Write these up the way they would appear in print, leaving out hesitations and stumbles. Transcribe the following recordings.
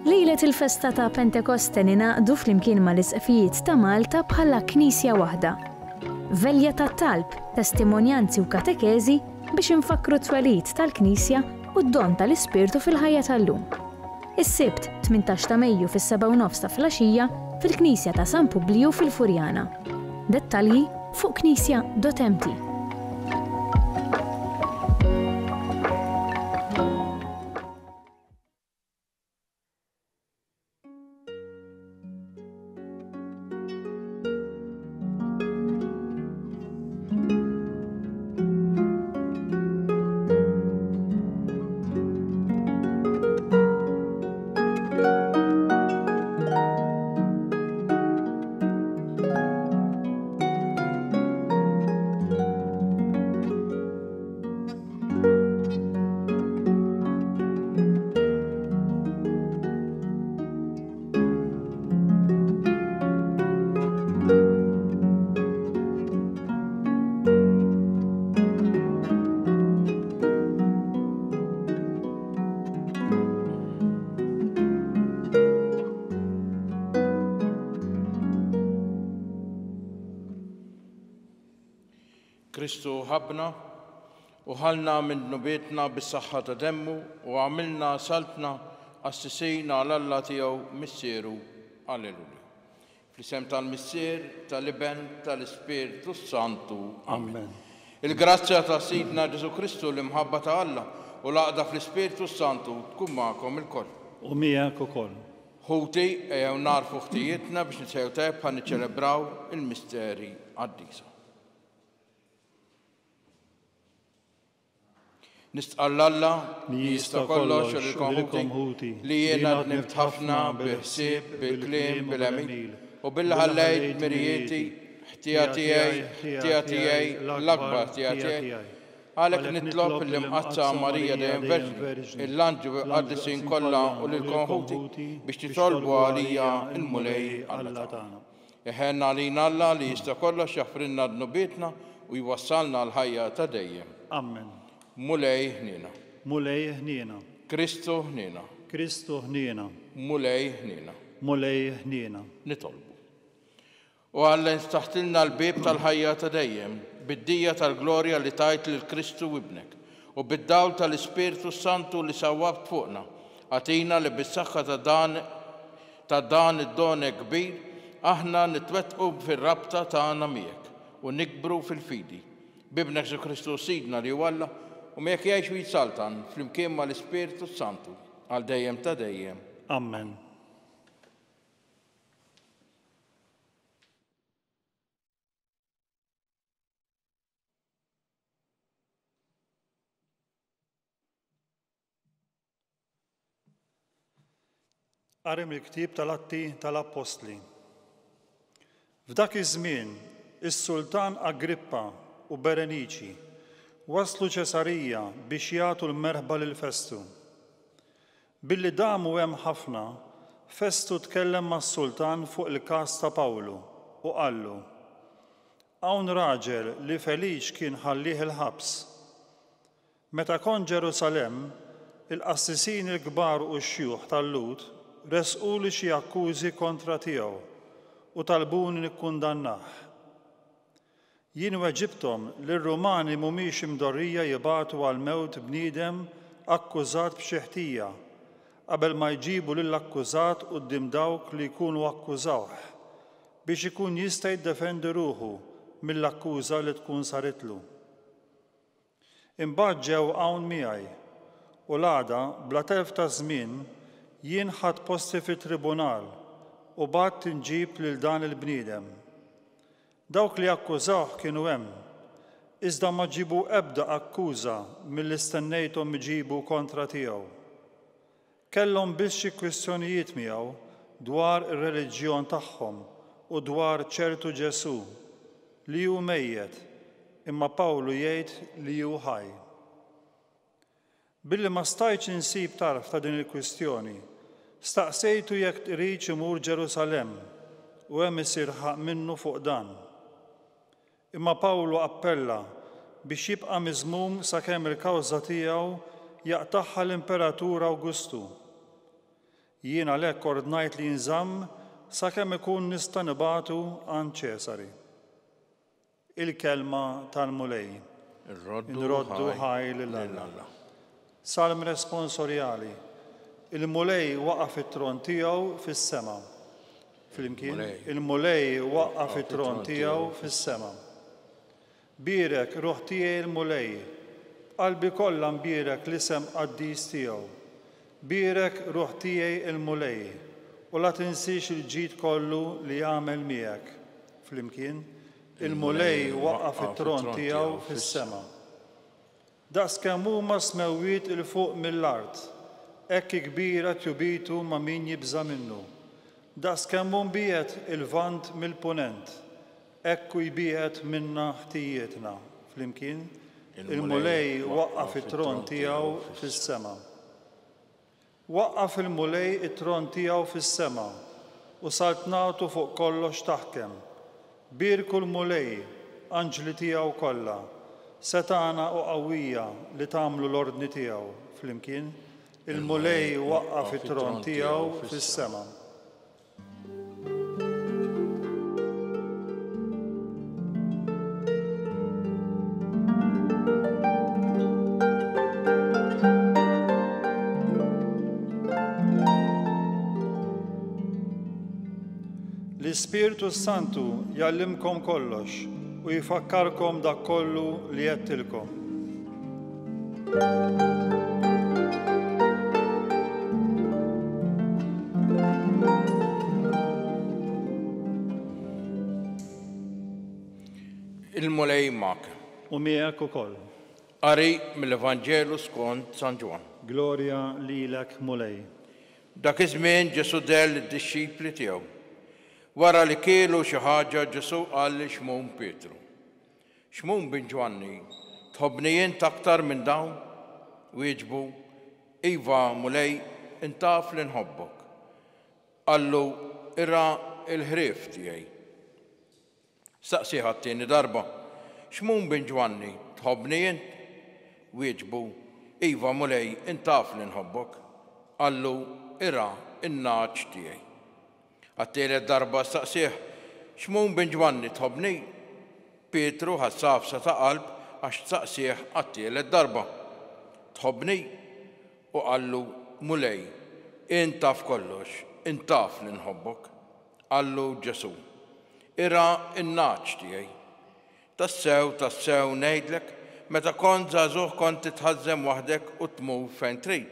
Lejlet il-festa ta' Pentekoste ningħaqdu flimkien mal-Isqfijiet ta' Malta bħala Knisja waħda. Velja ta' talb, testimonjanzi u katekeżi biex infakkru t-twelid tal-Knisja u d-don tal-Ispirtu fil-ħajja tal-lum. Is-Sibt, 18 ta' Mejju fis-sebgħa u nofs ta' filgħaxija fil-Knisja ta' San Publiju fil-Furjana. Dettalji fuq knisja.mt. Kristu ħabbna u ħallna minn dnubietna bis-saħħa ta' demmu u għamilna saltna qassisin għal Alla tiegħu Missieru. Alleluja. Fl-isem tal-Missier, tal-Iben, tal-Ispirtu s-Santu. Amen. Il-grazzja ta' Sidna Ġesù Kristu, l-imħabba ta' Alla u l-għaqda fl-Ispirtu s-Santu tkun magħkom ilkoll. U miegħek ukoll. Ħuti, ejjew nagħrfu ħtijietna biex nitħejjew tajjeb ħa niċċelebraw il-misteri qaddisa. Nistqarr 'l Alla li jista' kollox u lilkom ħuti li jiena dnibt ħafna bil-ħsieb, bil-kliem, bil-għemil, u billi ħallejt dmirijieti, ħtija tiegħi, ħtija tiegħi, l-akbar ħtija tiegħi. Għalhekk nitlob lill-Imqaddsa Marija dejjem Verġni, lill-anġli u l-qaddisin kollha u lilkom ħuti biex titolbu għalija l-Mulej Alla tagħna. Iħenn għalina Alla li jista' kollox jaħfrilna dnubietna u jwassalna għall-ħajja ta' dejjem. Ammen. Mulej ħniena. Mulej ħniena. Kristu ħniena. Kristu ħniena. Mulej ħniena. Mulej ħniena. Nitolbu. O Alla int ftaħtilna l-bieb tal-ħajja ta' dejjem, bid-dija tal-glorja li tajt lil Kristu Ibnek, u bid-dawl tal-Ispirtu s-Santu li sawwabt fuqna, agħtina li bis-saħħa ta' dan ta' dan id-don hekk kbir, aħna nitwettqu fir-rabta tagħna miegħek u nikbru fil-fidi. B'Ibnek Ġesù Kristu Sidna li hu Alla, u miegħek jgħix u jsaltan, flimkien mal-Ispirtu s-Santu, għal dejjem ta' dejjem. Ammen. Qari mill-ktieb tal-Atti tal-Appostli. F'dak iż-żmien, is-sultan Agrippa u Bereniċi waslu Ċesarija biex jagħtu l-merħba lil Festu. Billi damu hemm ħafna, Festu tkellem mas-sultan fuq il-każ ta' Pawlu u qallu, Hawn raġel li Feliċ kien ħallieh il-ħabs. Meta kont Ġerusalemm, il-qassisin il-kbar u x-xjuħ tal-Lhud ressquli xi akkużi kontra tiegħu u talbuni nikkundannah. Jien weġibthom li r-Rumani mhumiex imdorrija jibagħtu għall-mewt bniedem akkużat b'xi ħtija, qabel ma jġibu lill-akkużat quddiem dawk li jkunu akkużawh, biex ikun jista' jiddefendi ruħu mill-akkuża li tkun saritlu. Imbagħad ġew hawn miegħi, u l-għada, bla telf ta' żmien, jien ħadt posti fit-tribunal u bgħatt inġib lil dan il-bniedem. Dawk li akkużawh kienu hemm, iżda ma ġiebu ebda akkuża milli stennejthom iġibu kontra tiegħu. Kellhom biss xi kwistjonijiet miegħu dwar ir-reliġjon tagħhom u dwar ċertu Ġesù, li hu mejjet, imma Pawlu jgħid li hu ħaj. Billi ma stajtx insib tarf ta' din il-kwistjoni, staqsejtu jekk iridx imur Ġerusalemm u hemm isir ħaqq minnu fuq dan. Imma Pawlu appella biex jibqa' miżmum sakemm il-kawża tiegħu jaqtagħha l-Imperatur Awgustu. Jien għalhekk ordnajt li jinżamm sakemm ikun nista' nibagħtu għand Ċesari. Il-Kelma tal-Mulej. Inroddu ħajr lil Alla. Salm responsorjali. Il-Mulej waqqaf it-tron tiegħu fis-sema. Flimkien, Il-Mulej waqqaf it-tron tiegħu fis-sema. Bierek, ruħ tiegħi l-Mulej. B'qalbi kollha nbierek l-isem qaddis tiegħu. Bierek, ruħ tiegħi l-Mulej, u la tinsiex il-ġid kollu li għamel miegħek. Flimkien, Il-Mulej waqqaf it-tron tiegħu fis-sema. Daqs kemm huma s-smewwiet 'il fuq mill-art, hekk hi kbira tjubitu ma' min jibża' minnu. Daqs kemm hu mbiegħed il-Lvant mill-Punent, hekk hu jbiegħed minna ħtijietna. Flimkien, Il-Mulej waqqaf it-tron tiegħu fis-sema. Waqqaf il-Mulej it-tron tiegħu fis-sema, u saltnatu fuq kollox taħkem. Bierku l-Mulej, anġli tiegħu kollha, setgħana u qawwija li tagħmlu l-ordni tiegħu, flimkien, Il-Mulej waqqaf it-tron tiegħu fis-sema. L-Ispirtu s-Santu jgħallimkom kollox u jfakkarkom dak kollu li għedtilkom. Il-Mulej magħek. U miegħek ukoll. Qari mill-Evanġelu skont San Ġwann. Glorja lilek, Mulej. Dak iż-żmien Ġesù deher lid-dixxipli tiegħu. Wara li kielu xi ħaġa Ġesù qal lil Xmun Pietru, Xmun bin Ġwanni, tħobbni int aktar minn dawn? Wieġbu, Iva, Mulej, int taf li nħobbok. Qallu, Irgħa l-ħrief tiegħi. Staqsieh għat-tieni darba, Xmun bin Ġwanni, tħobbni int? Wieġbu, Iva, Mulej, int taf li nħobbok. Qallu, Irgħa n-nagħaġ tiegħi. Għat-tielet darba staqsieh, Xmun bin Ġwanni, tħobbni? Pietru ħass għafsa ta' qalb għax staqsieh għat-tielet darba, Tħobbni? U qallu, Mulej, int taf kollox, int taf li nħobbok. Qallu Ġesù, Irgħa n-nagħaġ tiegħi. Tassew, tassew, ngħidlek, meta kont żagħżugħ kont titħażżem waħdek u tmur fejn trid.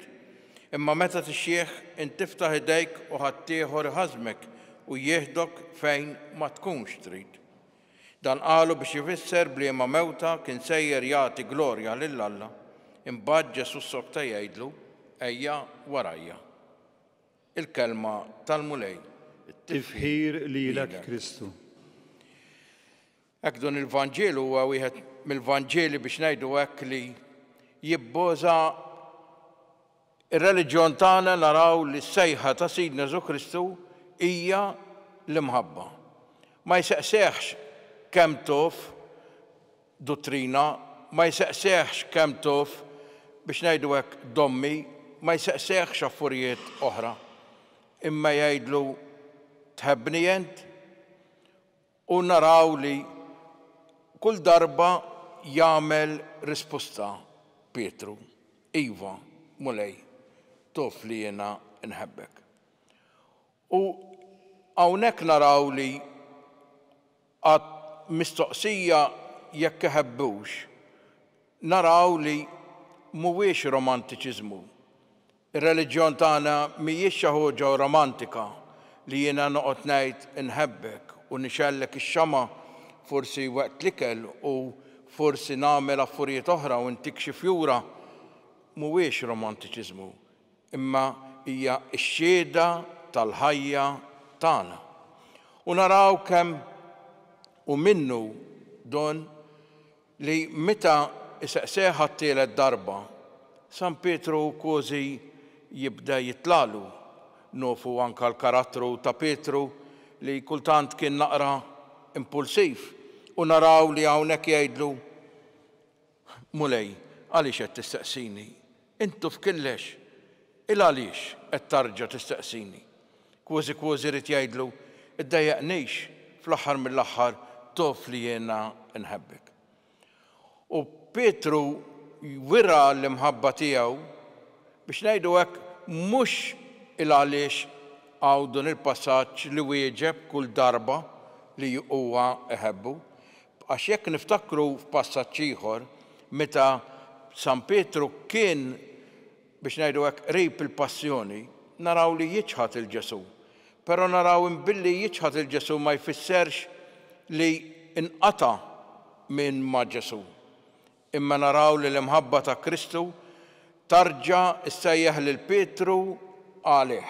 Imma meta tixjieħ, int tiftaħ idejk u ħaddieħor iħażżmek u jieħdok fejn ma tkunx trid. Dan qalu biex ifisser b'liema mewta kien sejjer jagħti glorja lil Alla. Imbagħad Ġesù ssokta jgħidlu, Ejja warajja. Il-kelma tal-Mulej. Tifħir lilek Kristu. Hekk dun il-Vanġelu huwa wieħed mill-Vanġeli biex ngħidu hekk li jibboża ir-reliġjon tagħna naraw li s-sejħa ta' Sidna Ġesù Kristu hija l-imħabba. Ma jseqsehx kemm tuf duttrina, ma jseqsehx kemm tuf biex ngħidu hekk dommi, ma jseqsehx affurijiet oħra. Imma jgħidlu tħebbni int? U naraw li kull darba jagħmel risposta Pietru, Iva, Mulej, taf li jiena nħebbek. U hawnhekk naraw li għad mistoqsija jekk iħebbux, naraw li mhuwiex romantiċiżmu. Ir-reliġjon tagħna mhijiex xi ħuġa romantika li jiena noqgħod ngħid inħebbek u nixgħellek ix-xama' forsi waqt l-ikel u forsi nagħmel affurijiet oħra u ntik xi fjura. Mhuwiex romantiċiżmu, imma hija x-xhieda tal-ħajja tagħna. U naraw kemm hu minnu don li meta jseqseh għat-tielet darba, San Pietru kważi jibda jitlagħlu. Nofu anke l-karattru ta' Pietru li kultant kien naqra impulsiv u naraw li hawnhekk jgħidlu, Mulej, għaliex qed tistaqsini? Int tuf killex. Il-għaliex? qed tarġa' tistaqsini? Kważi kważi ried jgħidlu, iddejjaqnix, fl-aħħar mill-aħħar tof li jiena nħebbek. U Pietru wera l-imħabba tiegħu, biex ngħidu hekk, mhux il-għaliex hawn dun il-passaġġ li wieġeb kull darba li huwa iħebbu. Għax jekk niftakru f'passaġġ ieħor, meta San Pietru kien, biex ngħidu hekk, qrib il-passjoni, naraw li jiċħad 'il Ġesù. Però naraw imbilli jiċħad 'il Ġesù ma jfisserx li nqata' minn ma' Ġesù. Imma naraw li l-imħabba ta' Kristu tarġa' ssejjaħ lil Pietru għalih.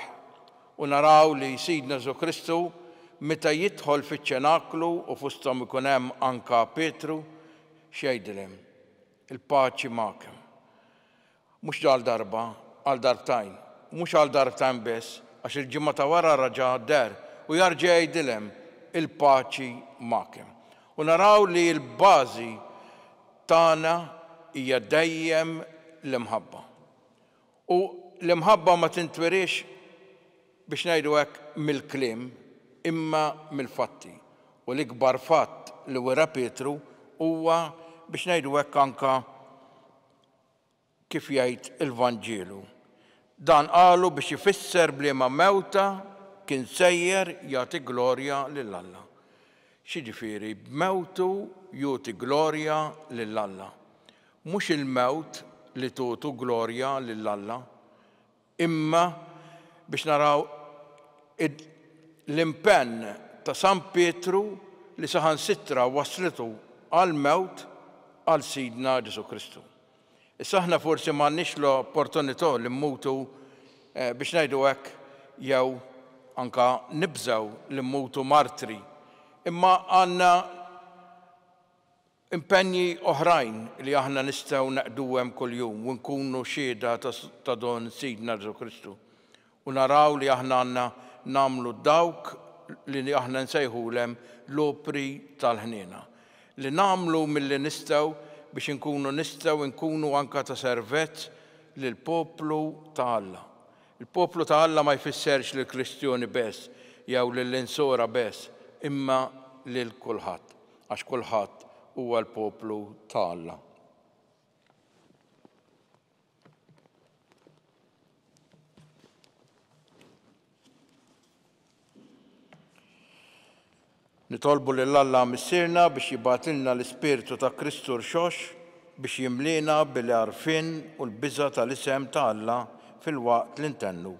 U naraw li Sidna Ġesù Kristu meta jidħol fiċ-ċenaklu u fosthom ikun hemm anka Pietru, x'jgħidilhom? Il-paċi magħkem. Mhux għal darba, għal darbtajn. U mhux għal darbtajn biss, għax il-ġimgħa ta' wara raġa' deher u jarġa' jgħidilhem, Il-paċi magħkem. U naraw li l-bażi tagħna hija dejjem l-imħabba. U l-imħabba ma tintweriex, biex ngħidu hekk, mill-kliem, imma mill-fatti. U l-ikbar fatt li wera Pietru huwa, biex ngħidu hekk, anke kif jgħid il-Vanġelu. Dan qalu biex ifisser b'liema mewta kien sejjer jagħti glorja lil Alla. X'jiġifieri b'mewtu jugħti glorja lil Alla? Mhux il-mewt li tugħtu glorja lil Alla, Imma biex naraw l-impenn ta' San Pietru li saħansitra wasslitu għall-mewt għal Sidna Ġesù Kristu. Issa aħna forsi m'għandniex l-opportunità li mmutu biex ngħidu hekk jew anke nibżgħu li mmutu martri, imma għandna Impenji oħrajn li aħna nistgħu naqduhem kuljum u nkunu xhieda ta' don Sidna Ġesù Kristu u naraw li aħna għandna nagħmlu dawk li aħna nsejħulhem l-opri tal-ħniena. Li nagħmlu milli nistgħu biex inkunu nistgħu nkunu anke ta' servezz lill-poplu ta' Alla. Il-poplu ta' Alla ma jfisserx lill-Kristjoni bess jew lill-insora bess imma lil kulħadd. Għax kulħadd huwa l-poplu ta' Alla. Nitolbu lil Alla Missierna biex jibgħatilna l-Ispirtu ta' Kristu Rxox biex jimliena bil-għarfien u l-biża' tal-isem ta' Alla filwaqt li ntennu,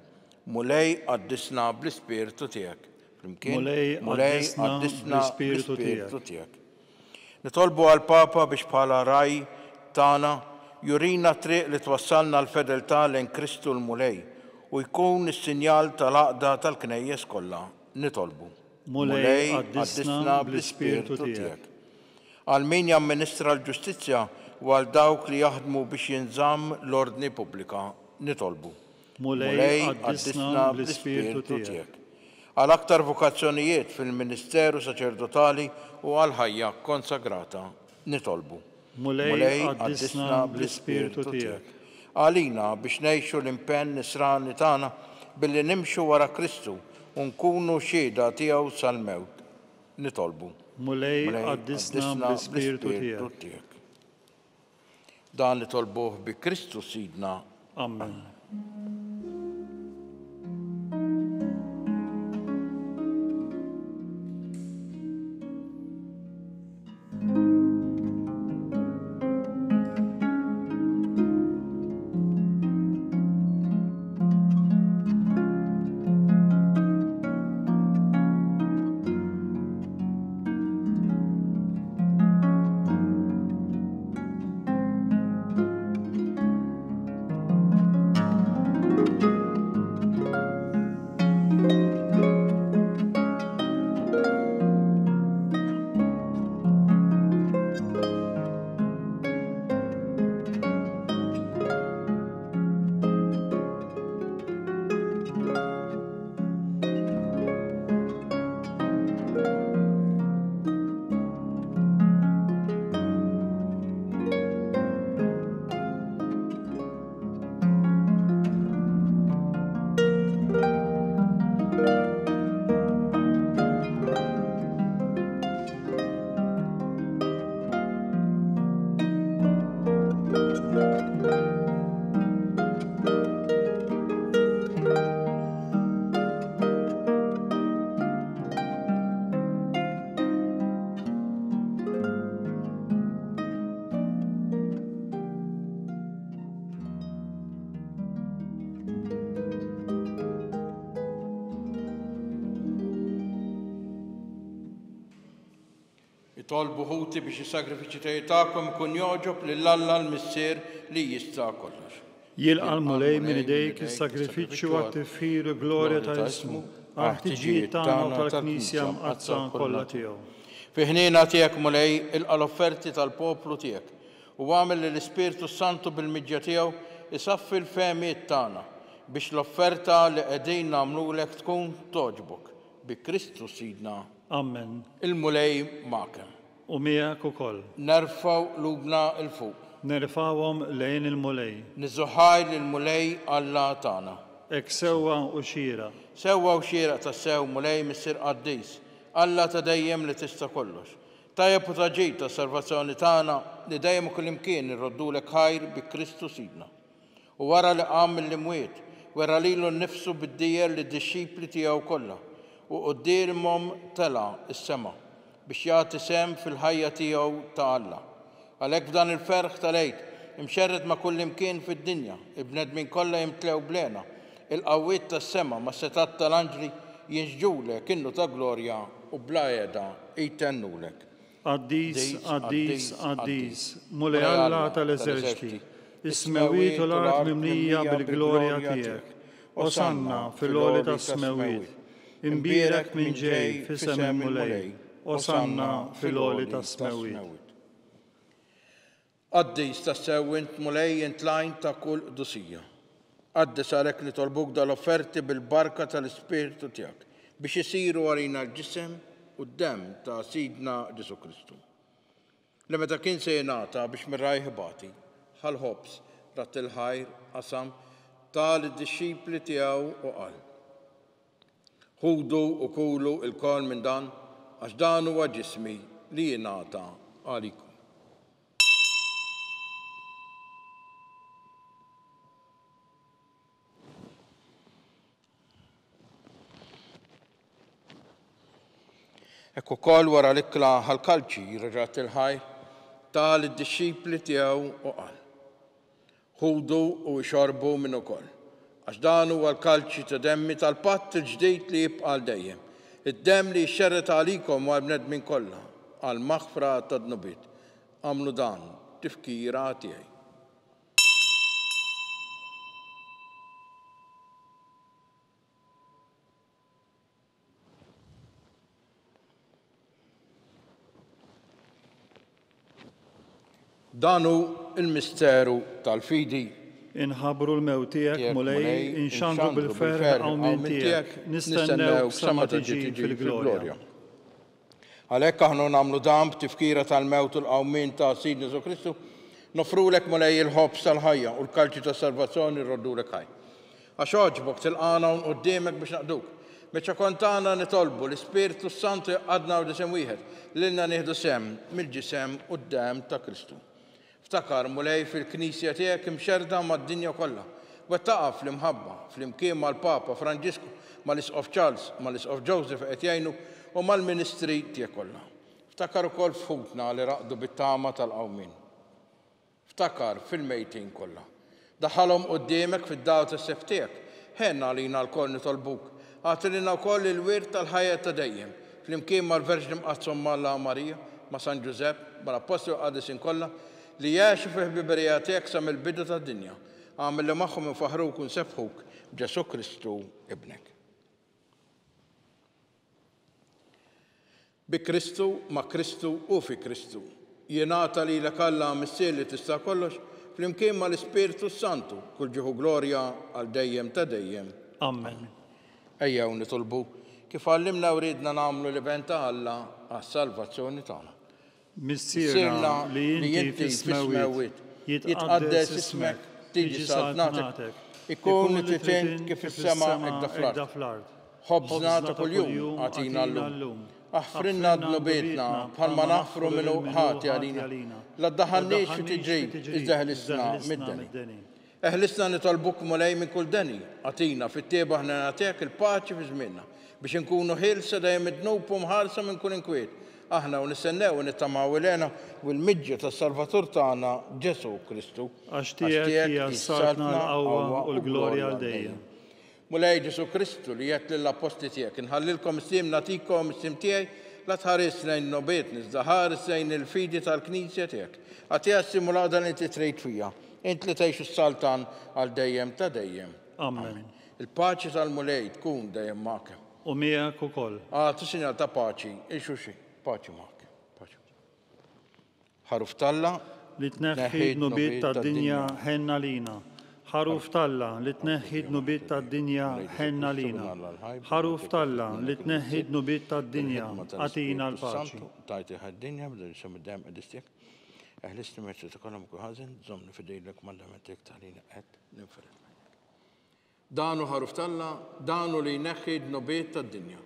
Mulej qaddisna bl-Ispirtu tiegħek. Flimkien, Mulej qaddisna bl-Ispirtu tiegħek. Nitolbu għall-Papa biex bħala ragħaj tagħna jurina t-triq li twassalna għall-fedeltà lejn Kristu l-Mulej u jkun is-sinjal tal-għaqda tal-Knejjes kollha. Nitolbu. Mulej qaddisna bl-Ispirtu tiegħek. Għal min jamministra l-ġustizzja u għal dawk li jaħdmu biex jinżamm l-ordni pubblika. Nitolbu. Mulej, qaddisna bl-Ispirtu tiegħek. Għal aktar vokazzjonijiet fil-ministeru saċerdotali u għall-ħajja kkonsagrata, nitolbu. Mulej, qaddisna bl-Ispirtu tiegħek. Għalina biex ngħixu l-impenn nisrani tagħna billi nimxu wara Kristu u nkunu xhieda tiegħu sal-mewt, nitolbu. Mulej, qaddisna bl-Ispirtu tiegħek. Dan nitolbuh bi Kristu Sidna. Amen. Itolbu ħuti biex is-sagrifiċċju tiegħi tagħkom ikun jogħġob lil Alla l-Missier li jista' kollox. Jilqa' l-Mulej minn idejk is-sagrifiċċju għat-tifħir u glorja ta' ismu, għall-ħtiġijiet tagħna u tal-Knisja mqaddsa kollha tiegħu. Fi ħniena tiegħek, Mulej, ilqa' l-offerti tal-poplu tiegħek, u agħmel li l-Ispirtu s-Santu bil-miġja tiegħu isaffi l-fehmiet tagħna, biex l-offerta li qegħdin nagħmlulek tkun togħġbok. Bi Kristu Sidna. Ammen. Il-Mulej magħkem. U miegħek ukoll. Nerfgħu qlubna 'l fuq. Nerfgħuhom lejn il-Mulej. Niżżu ħajr lill-Mulej Alla tagħna. Hekk sewwa u xieraq. Sewwa u xieraq tassew, Mulej Missier qaddis, Alla ta' dejjem li tista' kollox. Tajjeb u ta' ġid għas-salvazzjoni tagħna li dejjem u kullimkien irroddulek ħajr bi Kristu Sidna. U wara li qam mill-imwiet, wera lilu nnifsu bid-dieher lid-dixxipli tiegħu kollha, u quddiemhom tela' s-sema, biex jagħti sehem fil-ħajja tiegħu ta' Alla. Għalhekk f'dan il-ferħ tal-Għid, imxerred ma' kullimkien fid-dinja, il-bnedmin kollha jimtlew bl-hena, il-qawwiet tas-sema mas-setgħat tal-anġli jinxġulek innu ta' glorja u bla heda jtennulek. Qaddis, qaddis, qaddis, Mulej Alla tal-eżerċti, is-smewwiet u l-art mimlija bil-glorja tiegħek. Osanna fil-għoli tas-smewwiet. Imbierek min ġej f'isem il-Mulej. Osanna fil-għoli tas-smewwiet. Qaddis tassew int, Mulej, int l-għajn ta' kull qdusija. Qaddes għalhekk nitolbuk dal-offerti bil-barka tal-Ispirtu tiegħek, biex isiru għalina l-ġisem u d-demm ta' Sidna Ġesù Kristu. Li meta kien se jingħata biex mir-rajh ibati, ħa l-ħobż, radd il-ħajr, qasam, ta lid-dixxipli tiegħu u qal, Ħudu u kulu lkoll minn dan, għax dan huwa ġismi li jingħata għalikom. Hekk ukoll wara l-ikla ħa l-kalċi, reġa' il-ħajr, ta lid-dixxipli tiegħu u qal, Ħudu u ixorbu minn ukoll, għax dan huwa l-kalċi ta' demmi tal-patt il-ġdid li jibqa' għal dejjem, id-demm li jixxerred għalikom u għall-bnedmin kollha għall-maħfra tad-dnubiet. Agħmlu dan b'tifkira tiegħi. Dan hu l-misteru tal-fidi. Inħabbru l-mewt tiegħek, Mulej, inxandru bil-ferħ il-qawmien tiegħek, nistennewk sa ma tiġi fil-glorja. Għalhekk aħna nagħmlu dan b'tifkira tal-mewt u l-qawmien ta' Sidna Ġesù Kristu, noffrulek Mulej il-ħobż tal-ħajja u l-kalċi tas-salvazzjoni rroddulek ħaj. Għax għoġbok tilqagħna hawn quddiemek biex naqduk. Miċ-ċokon tagħna nitolbu l-Ispirtu s-Santu jgħaqqadna f'ġisem wieħed, lilna nieħdu sehem mill-ġisem u d-demm ta' Kristu. Ftakar, Mulej, fil-Knisja tiegħek imxerrda mad-dinja kollha. Wettaqha fl-imħabba, flimkien mal-Papa Franġisku, mal-Isqof Charles, mal-Isqof Joseph li qed jgħinu u mal-ministri tiegħek kollha. Ftakar ukoll f'ħutna li raqdu bit-tama tal-qawmien. Ftakar fil-mejtin kollha. Daħħalhom quddiemek fid-dawl tas-sef tiegħek. Ħenn għalina lkoll nitolbuk. Agħti lilna wkoll il-wirt tal-ħajja ta' dejjem, flimkien mal-Verġni Mqaddsa Omm Alla Marija, ma' San Ġużepp, mal-Appostli u l-qaddisin kollha, li għexu fil-ħbiberija tiegħek sa mill-bidu tad-dinja. Agħmel li magħhom infaħħruk u nsebbħuk b'Ġesù Kristu Ibnek. Bi Kristu, ma' Kristu u fi Kristu. Jingħata lilek Alla Missier li tista' kollox, flimkien mal-Ispirtu s-Santu, kull ġieħ u glorja għal dejjem ta' dejjem. Ammen. Ejjew nitolbu, kif għallimna u riedna nagħmlu l-Iben ta' Alla għas-salvazzjoni tagħna. Missierna li inti fis-smewwiet, jitqaddes ismek, tiġi saltnatek, ikun li trid int kif fis-sema hekk fl-art. Ħobżna ta' kuljum agħtina llum. Aħfrilna dnubietna bħalma naħfru min hu ħati għalina. La ddaħħalniex fi tiġrib, iżda eħlisna mid-deni. Eħlisna nitolbuk, Mulej, minn kull deni. Agħtina, fit-tjieba ħniena tiegħek, il-paċi fi żmienna, biex inkunu ħielsa dejjem mid-dnub u mħarsa minn kull inkwiet, aħna u nistennew u nittamaw il-hena u l-miġja tas-Salvatur tagħna, Ġesù Kristu. Għax tiegħek hija s-saltna, l-qawwa u l-glorja għal dejjem. Mulej Ġesù Kristu, li għedt lill-appostli tiegħek, Inħallilkom is-sliem, nagħtikom is-sliem tiegħi, La tħares lejn dnubietna, iżda ħares lejn il-fidi tal-Knisja tiegħek. Agħtiha s-sliem u l-għaqda li inti trid fiha, int li tgħix u ssaltan għal dejjem ta' dejjem. Amen. Il-paċi tal-Mulej tkun dejjem magħkem. U miegħek ukoll. Agħtu sinjal ta' paċi 'il xulxin. Paċi magħek. Paċi. Ħaruf t'Alla. Li tneħħi d-dnubiet tad-dinja, ħenn għalina. Ħaruf t'Alla, li tneħħi d-dnubiet tad-dinja, ħenn għalina. Ħaruf t'Alla, li tneħħi d-dnubiet tad-dinja, agħtina l-paċi. Dan hu Ħaruf t'Alla, dan hu li jneħħi d-dnubiet tad-dinja.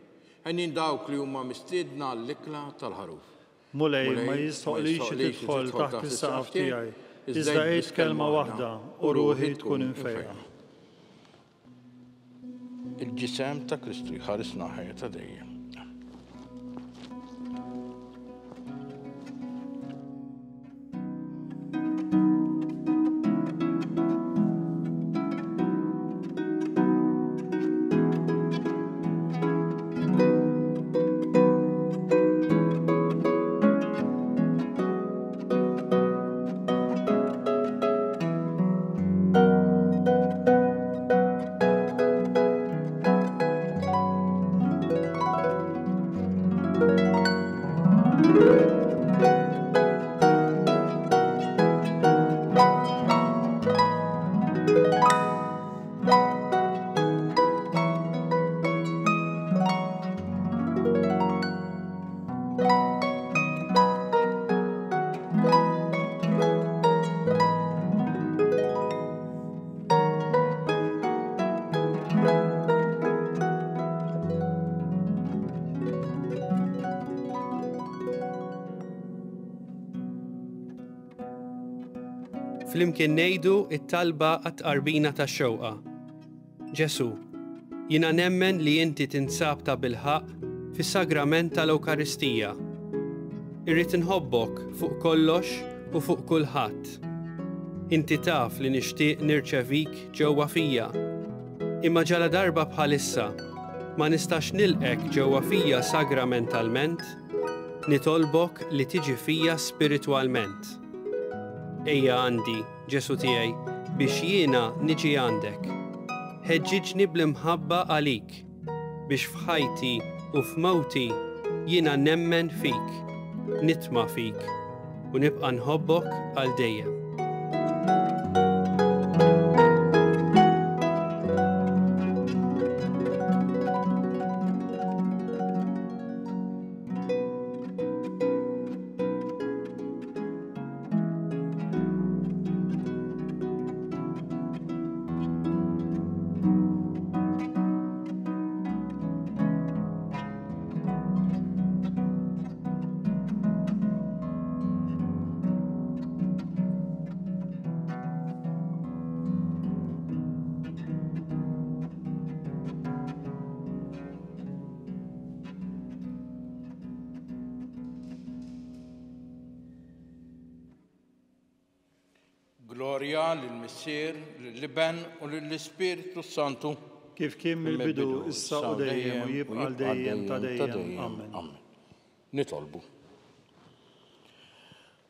Henjin dawk li huma mistiedna għall-ikla tal-Ħaruf. Mulej, ma jistħoqqlix li tidħol taħt is-saqaf tiegħi, iżda għid kelma waħda u ruħi tkun imfejqa. Il-ġisem ta' Kristu jħarisna ħajja ta' dejjem. Flimkien ngħidu t-talba għat-tqarbina tax-xewqa. Ġesù, jiena nemmen li inti tinsab tabilħaqq fis-sagrament tal-Ewkaristija. Irrid inħobbok fuq kollox u fuq kulħadd. Inti taf li nixtieq nirċevik ġewwa fija. Imma ġaladarba bħalissa ma nistax nilqgħek ġewwa fija sagramentalment, nitolbok li tiġi fija spiritwalment. Ejja għandi, Ġesù tiegħi, biex jiena niġi għandek. Ħeġġiġni bl-imħabba għalik, biex f'ħajti u f'mewti jiena nemmen fik, nitma' fik, u nibqa' nħobbok għal dejjem. Glorja lill-Missier, lill-Iben u lill-Ispirtu s-Santu. Kif kien mill-bidu, issa u dejjem, u jibqa' għal dejjem ta' dejjem. Amen. Nitolbu.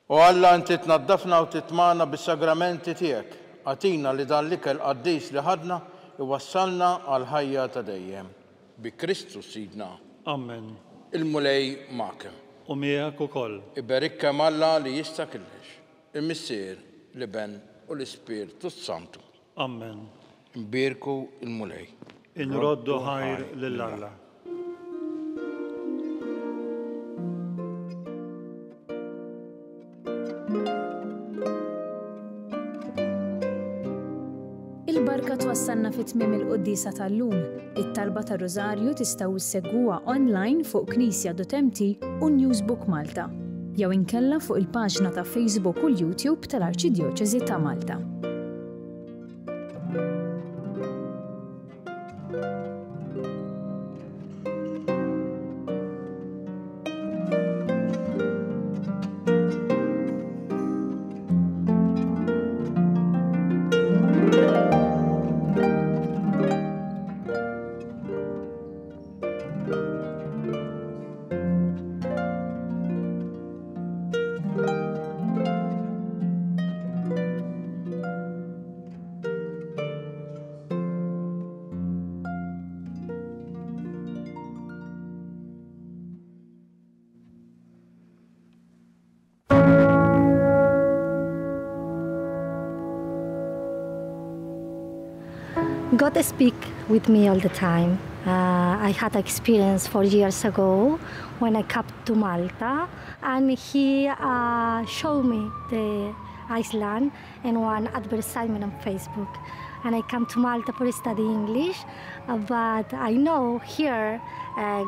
O Alla, inti tnaddafna u titmagħna bis-sagramenti tiegħek. Agħtina li dan l-ikel qaddis li ħadna iwassalna għall-ħajja ta' dejjem. Bi Kristu Sidna. Amen. Il-Mulej magħkem. U miegħek ukoll. Iberikkem Alla li jista' killox, il-Missier, l-Iben u l-Ispirtu s-Santu. Amen. Nbierku l-Mulej. Inroddu ħajr lil Alla. Il-barka twassalna fi tmiem il-quddiesa tal-lum. It-talba tar-Rużarju tistgħu ssegwuha online fuq knisja.mt u Newsbook Malta, jew inkella fuq il-paġna ta' Facebook u l-YouTube tal-Arċidjoċesi ta' Malta. God speak with me all the time. I had experience 4 years ago when I came to Malta, and he showed me the island and one advertisement on Facebook. And I come to Malta for study English, but I know here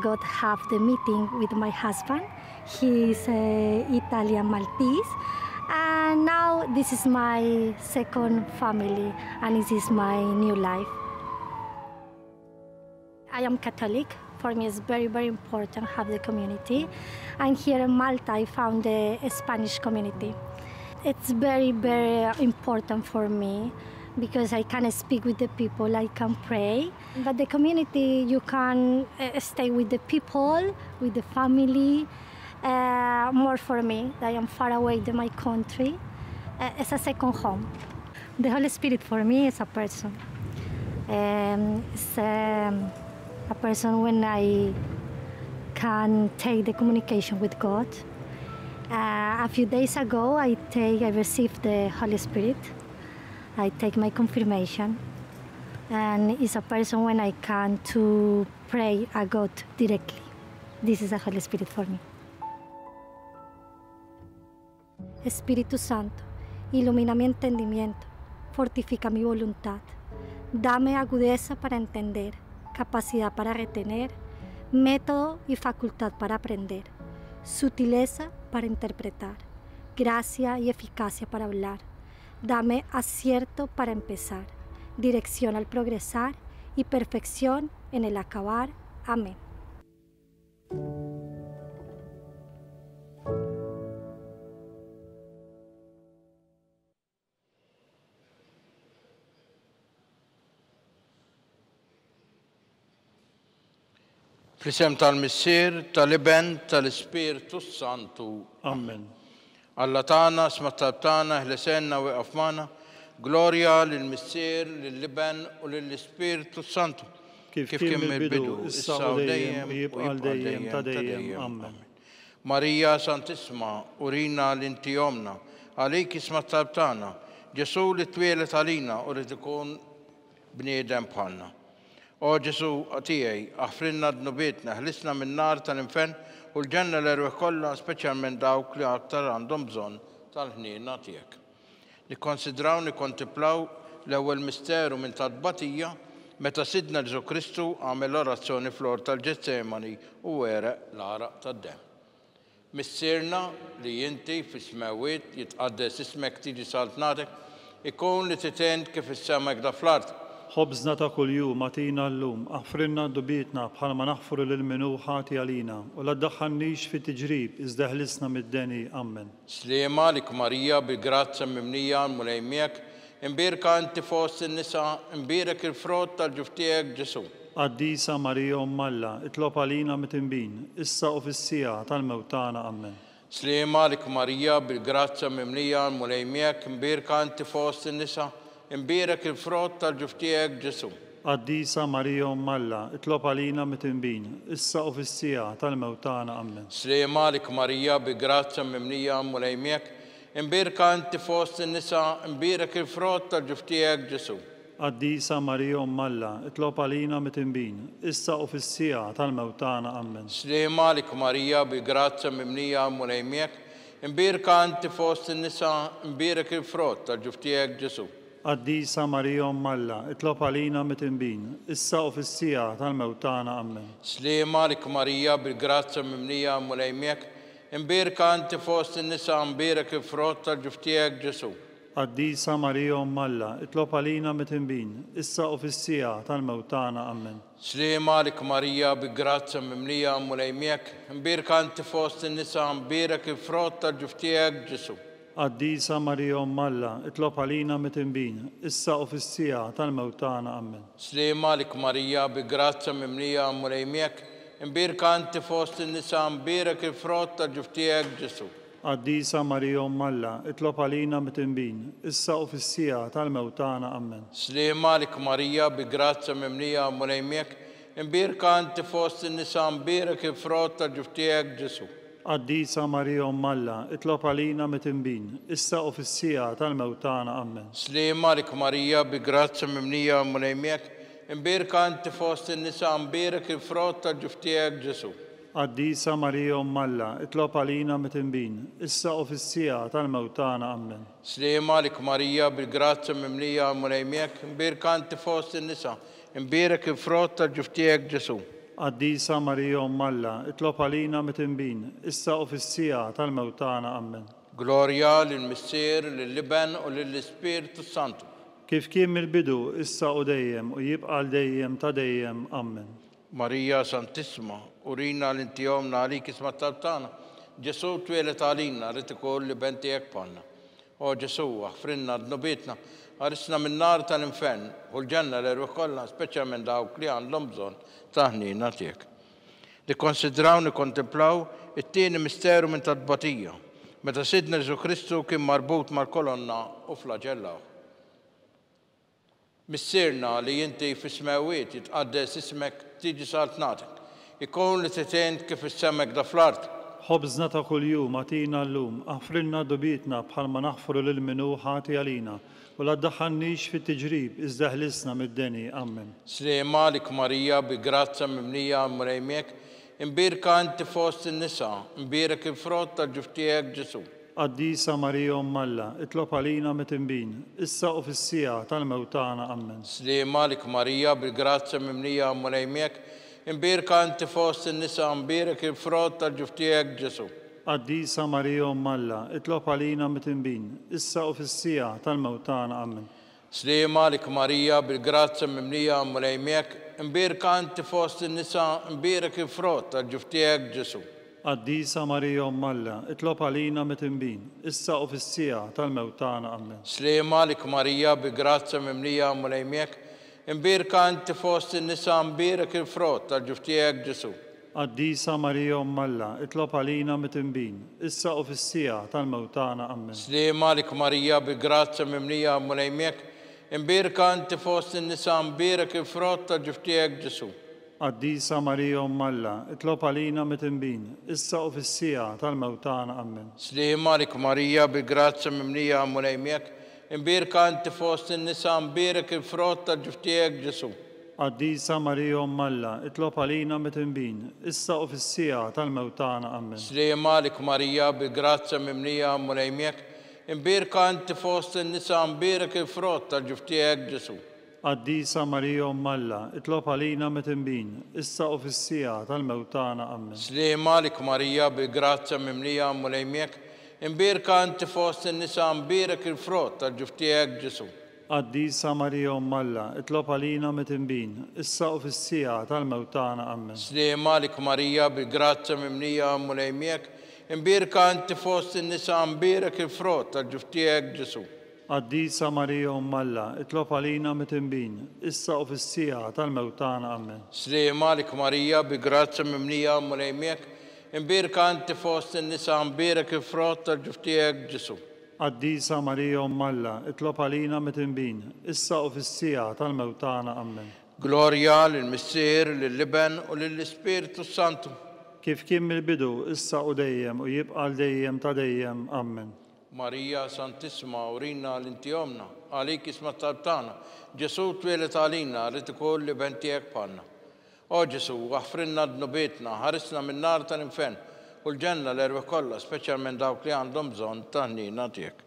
God have the meeting with my husband. He is Italian Maltese, and now this is my second family, and this is my new life. I am Catholic. For me, it's very, very important to have the community. And here in Malta, I found the Spanish community. It's very, very important for me because I can speak with the people, I can pray. But the community, you can stay with the people, with the family. More for me, I am far away from my country. It's a second home. The Holy Spirit for me is a person. It's a person when I can take the communication with God. A few days ago, I received the Holy Spirit. I take my confirmation. And it's a person when I can to pray a God directly. This is the Holy Spirit for me. Espíritu Santo, ilumina mi entendimiento, fortifica mi voluntad. Dame agudeza para entender, capacidad para retener, método y facultad para aprender, sutileza para interpretar, gracia y eficacia para hablar. Dame acierto para empezar, dirección al progresar y perfección en el acabar. Amén. Fl-isem tal-Missier, tal-Iben, tal-Ispirtu Santu. Amen. Alla tagħna, sma' talb tagħna, ħlesenna u ieqaf magħna. Glorja lill-Missier, lill-Iben u lill-Ispirtu Santu. Kif kien mill-bidu, issa u dejjem, u jibqa' għal dejjem ta' dejjem. Amen. Marija Santissima, urina l-inti omna, għalik isma' talb tagħna, Ġesu li twieled għalina u li tkun bniedem bħalna. O Ġesu tiegħi, aħfrilna dnubietna, ħlisna min-nar tal-infern u l-ġenna l-erwieħ kollha, speċjalment dawk li aktar għandhom bżonn tal-ħniena tiegħek. Nikkonsidraw, nikkontemplaw l-ewwel misteru minn tal-batija meta Sidna Ġesu Kristu għamel orazzjoni fl-ort tal-Ġetsemani u għereq l-għaraq tad-demm. Missierna li inti fis-smewwiet jitqaddes ismek, tiġi saltnatek, ikun li titend kif is-sema hekk fl-art. Ħobżna ta' kuljum agħtina llum, aħfrilna dnubietna bħalma naħfru lil min hu ħati għalina, u la ddaħħalniex fit-tiġrib iżda ħlisna mid-deni. Amen. Sliema lik Marija, bil-grazzja mimlija l-Mulej miegħek, imbierka inti fost in-nisa, imbierek il-frott tal-ġuf tiegħek Ġesu. Qaddisa Marija Omm Alla, itlob għalina mitinbin, issa u fis-siegħa tal-mewt tagħna. Amen. Sliema lik Marija, bil-grazzja mimlija l-Mulej miegħek, imbierka inti fost in-nisa, imbierek il-frott tal-ġuf tiegħek Ġesu. Qaddisa Marija Omm Alla, itlob għalina mitinbin, issa u fis-siegħa tal-mewt tagħna. Amen. Sliema lik Marija, bil-grazzja mimlija l-Mulej miegħek, imbierka inti fost in-nisa, imbierek il-frott tal-ġuf tiegħek Ġesu. Qaddisa Marija Omm Alla, itlob għalina mitinbin, issa u fis-siegħa tal-mewt tagħna. Amen. Sliema lik Marija, bil-grazzja mimlija l-Mulej miegħek, imbierka inti fost in-nisa, imbierek il-frott tal-ġuf tiegħek Ġesu. Qaddisa Marija Omm Alla, itlob għalina mitinbin, issa u fis-siegħa tal-mewt tagħna. Amen. Sliema lik Marija, bil-grazzja mimlija l-Mulej miegħek, imbierka inti fost in-nisa, imbierek il-frott tal-ġuf tiegħek Ġesu. Qaddisa Marija Omm Alla, itlob għalina mitinbin, issa u fis-siegħa tal-mewt tagħna. Amen. Sliema lik Marija, bil-grazzja mimlija l-Mulej miegħek, imbierka inti fost in-nisa, imbierek il-frott tal-ġuf tiegħek Ġesu. Qaddisa Marija Omm Alla, itlob għalina mitinbin, issa u fis-siegħa tal-mewt tagħna. Amen. Sliema lik Marija, bil-grazzja mimlija l-Mulej miegħek, imbierka inti fost in-nisa, imbierek il-frott tal-ġuf tiegħek Ġesu. Qaddisa Marija Omm Alla, itlob għalina mitinbin, issa u fis-siegħa tal-mewt tagħna. Amen. Sliema lik Marija, bil-grazzja mimlija l-Mulej miegħek, imbierka inti fost in-nisa, imbierek il-frott tal-ġuf tiegħek Ġesu. Qaddisa Marija Omm Alla, itlob għalina mitinbin, issa u fis-siegħa tal-mewt tagħna. Amen. Sliema lik Marija, bil-grazzja mimlija l-Mulej miegħek, Imbierka inti fost in-nisa, mbierek il-frott tal-ġuf tiegħek, Ġesù. Qaddisa Marija Omm Alla, itlob għalina midinbin, issa u fis-siegħa tal-mewt tagħna. Ammen. Sliema għalik Marija, bil-grazzja mimlija, il-Mulej miegħek, imbierka inti fost in-nisa, imbierek il-frott tal-ġuf tiegħek, Ġesù. Qaddisa Marija Omm Alla, itlob għalina midinbin, issa u fis-siegħa tal-mewt tagħna. Ammen. Glorja lill-Missier, lill-Iben u lill-Ispirtu s-Santu. Kif kien mill-bidu, issa u dejjem, u jibqa' għal dejjem ta' dejjem. Ammen. Marija Santissima, urina li inti ommna, għalik isma' t-talb tagħna. Ġesù twieled għalina, ried ikun l-Iben tiegħek bħalna. O Ġesù, aħfrilna dnubietna, ħarisna min-nar tal-infern, ħu l-ġenna l-erwieħ kollha, speċjalment dawk li għandhom bżonn tal-ħniena tiegħek. Nikkonsidraw, nikkontemplaw it-tieni misteru minn tat-tbatija, meta Sidna Ġesù Kristu kien marbut mal-kolonna u flaġellawh. Missierna li inti fis-smewwiet, jitqaddes ismek, tiġi saltnatek. Ikun li trid int kif fis-sema hekk fl-art. Ħobżna ta' kuljum agħtina llum, aħfrilna dnubietna bħalma naħfru lil min hu ħati għalina, u la ddaħħalniex fit-tiġrib, iżda ħlisna mid-deni. Ammen. Sliema għalik Marija, bi grazzja mimlija, il-Mulej miegħek, imbierka inti fost in-nisa, imbierek il-frott tal-ġuf tiegħek Ġesù. Qaddisa Marija Omm Alla, itlob għalina midinbin, issa u fis-siegħa tal-mewt tagħna. Ammen. Sliema għalik Marija, bil-grazzja mimlija, il-Mulej miegħek, imbierka inti fost in-nisa, imbierek il-frott tal-ġuf tiegħek Ġesù. Qaddisa Marija Omm Alla, itlob għalina midinbin, issa u fis-siegħa tal-mewt tagħna. Ammen. Sliema għalik Marija, bil-grazzja mimlija, il-Mulej miegħek, imbierka inti fost in-nisa, imbierek il-frott tal-ġuf tiegħek Ġesù. Qaddisa Marija Omm Alla, itlob għalina midinbin, issa u fis-siegħa tal-mewt tagħna. Ammen. Sliema għalik Marija, bi grazzja mimlija, il-Mulej miegħek, imbierka inti fost in-nisa, imbierek il-frott tal-ġuf tiegħek Ġesù. Qaddisa Marija Omm Alla, itlob għalina midinbin, issa u fis-siegħa tal-mewt tagħna. Ammen. Sliema għalik Marija, bi grazzja mimlija, il-Mulej miegħek, imbierka inti fost in-nisa, imbierek il-frott tal-ġuf tiegħek Ġesù. Qaddisa Marija Omm Alla, itlob għalina midinbin, issa u fis-siegħa tal-mewt tagħna. Ammen. Sliema għalik Marija, bi grazzja mimlija, il-Mulej miegħek, imbierka inti fost in-nisa, imbierek il-frott tal-ġuf tiegħek Ġesù. Qaddisa Marija Omm Alla, itlob għalina midinbin, issa u fis-siegħa tal-mewt tagħna. Ammen. Sliema għalik Marija, bi grazzja mimlija, il-Mulej miegħek, imbierka inti fost in-nisa, imbierek il-frott tal-ġuf tiegħek Ġesù. Qaddisa Marija Omm Alla, itlob għalina midinbin, issa u fis-siegħa tal-mewt tagħna. Ammen. Sliema għalik Marija, bi grazzja mimlija, il-Mulej miegħek, imbierka inti fost in-nisa, imbierek il-frott tal-ġuf tiegħek Ġesù. Qaddisa Marija Omm Alla, itlob għalina midinbin, issa u fis-siegħa tal-mewt tagħna. Ammen. Sliema għalik Marija, bi grazzja mimlija, il-Mulej miegħek, imbierka inti fost in-nisa, imbierek il-frott tal-ġuf tiegħek Ġesù. Qaddisa Marija Omm Alla, itlob għalina midinbin, issa u fis-siegħa tal-mewt tagħna. Ammen. Sliema għalik Marija, bi grazzja mimlija, il-Mulej miegħek, imbierka inti fost in-nisa, imbierek il-frott tal-ġuf tiegħek Ġesù. Qaddisa Marija Omm Alla, itlob għalina midinbin, issa u fis-siegħa tal-mewt tagħna. Ammen. Glorja lill-Missier, lill-Iben u lill-Ispirtu Santu. Kif kien mill-bidu, issa u dejjem, u jibqa' għal dejjem ta' dejjem. Ammen. Marija Santissima, urina li inti ommna, għalik isma' t-talb tagħna. Ġesù twieled għalina, ried ikun l-Iben tiegħek bħalna. O Ġesù, aħfrilna dnubietna, ħarisna min-nar tal-infern u l-ġenna l-erwieħ kollha, speċjalment dawk li għandhom bżonn tal-ħniena tiegħek.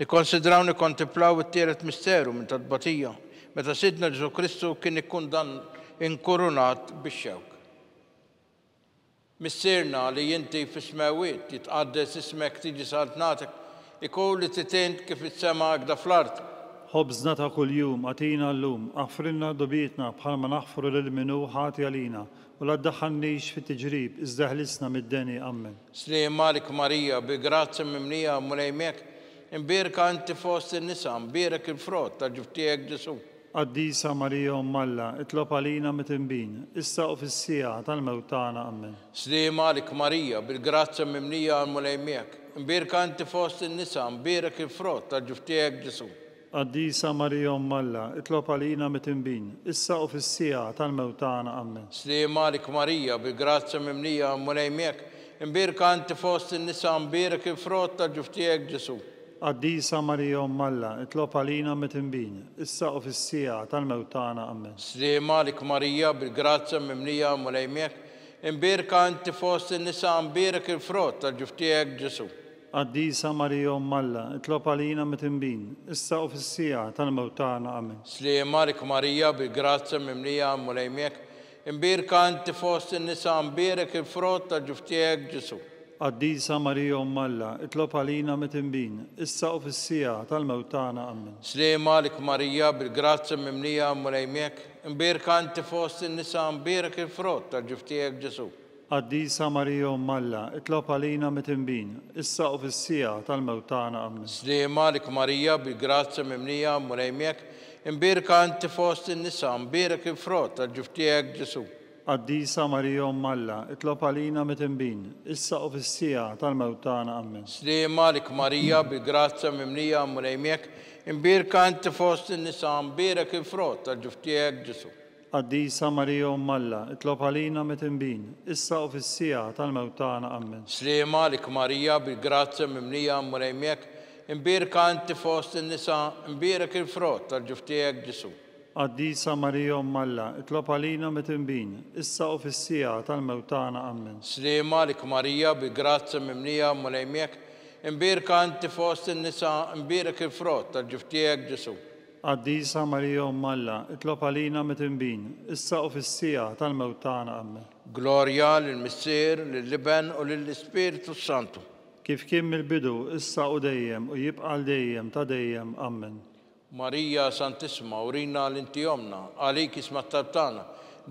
Nikkonsidraw nikkontemplaw it-tielet misteru minn tat-tbatija, meta Sidna Ġesù Kristu kien ikkundan inkurunat bix-xewk. Missierna li inti fis-smewwiet, jitqaddes ismek, tiġi saltnatek, ikun li trid int kif fis-sema hekk fl-art. Ħobżna ta' kuljum agħtina llum, aħfrilna dnubietna bħalma naħfru lil min hu ħati għalina, u la ddaħħalniex fit-tiġrib, iżda ħlisna mid-deni. Ammen. Sliema għalik Marija, bi grazzja mimlija, Mulej miegħek, imbierka inti fost in-nisa, imbierek il-frott tal-ġuf tiegħek Ġesù. Qaddisa Marija Omm Alla, itlob għalina midinbin, issa u fis-siegħa tal-mewt tagħna. Ammen. Sliema għalik Marija, bil-grazzja mimlija, Mulej miegħek, imbierka inti fost in-nisa, imbierek il-frott tal-ġuf tiegħek Ġesù. Qaddisa Marija Omm Alla, itlob għalina midinbin, issa u fis-siegħa tal-mewt tagħna. Ammen. Sliema għalik Marija, bil-grazzja mimlija, Mulej miegħek, imbierka inti fost in-nisa, imbierek il-frott tal-ġuf tiegħek Ġesù. Qaddisa Marija Omm Alla, itlob għalina midinbin, issa u fis-siegħa tal-mewt tagħna. Ammen. Sliema għalik Marija, bil-grazzja mimlija, Mulej miegħek, imbierka inti fost in-nisa, mbierek il-frott tal-ġuf tiegħek Ġesù. Qaddisa Marija Omm Alla, itlob għalina midinbin, issa u fis-siegħa tal-mewt tagħna. Ammen. Sliema għalik Marija, bil-grazzja mimlija, Mulej miegħek, imbierka inti fost in-nisa, mbierek il-frott tal-ġuf tiegħek Ġesù. Qaddisa Marija Omm Alla, itlob għalina midinbin, issa u fis-siegħa tal-mewt tagħna. Ammen. Sliema għalik Marija, bil-grazzja mimlija, Mulej miegħek, imbierka inti fost in-nisa, mbierek il-frott tal-ġuf tiegħek Ġesù. Qaddisa Marija Omm Alla, itlob għalina midinbin, issa u fis-siegħa tal-mewt tagħna. Ammen. Sliema għalik Marija, bil-grazzja mimlija, Mulej miegħek, imbierka inti fost in-nisa, mbierek il-frott tal-ġuf tiegħek Ġesù. Qaddisa Marija Omm Alla, itlob għalina midinbin, issa u fis-siegħa tal-mewt tagħna. Ammen. Sliema għalik Marija, bil-grazzja mimlija, Mulej miegħek, imbierka inti fost in-nisa, mbierek il-frott tal-ġuf tiegħek Ġesù. Qaddisa Marija Omm Alla, itlob għalina midinbin, issa u fis-siegħa tal-mewt tagħna. Ammen. Sliema għalik Marija, bil-grazzja mimlija, Mulej miegħek, imbierka inti fost in-nisa, mbierek il-frott tal-ġuf tiegħek Ġesù. Qaddisa Marija Omm Alla, itlob għalina midinbin, issa u fis-siegħa tal-mewt tagħna. Ammen. Sliema għalik Marija, bil-grazzja mimlija, Mulej miegħek, imbierka inti fost in-nisa, mbierek il-frott tal-ġuf tiegħek Ġesù. Qaddisa Marija Omm Alla, itlob għalina midinbin, issa u fis-siegħa tal-mewt tagħna. Ammen. Glorja lill-Missier, lill-Iben u lill-Ispirtu Santu. Kif kien mill-bidu, issa u dejjem, u jibqa' għal dejjem ta' dejjem. Ammen. Marija Santissima, urina li inti ommna, għalik jisma' t-talb tagħna.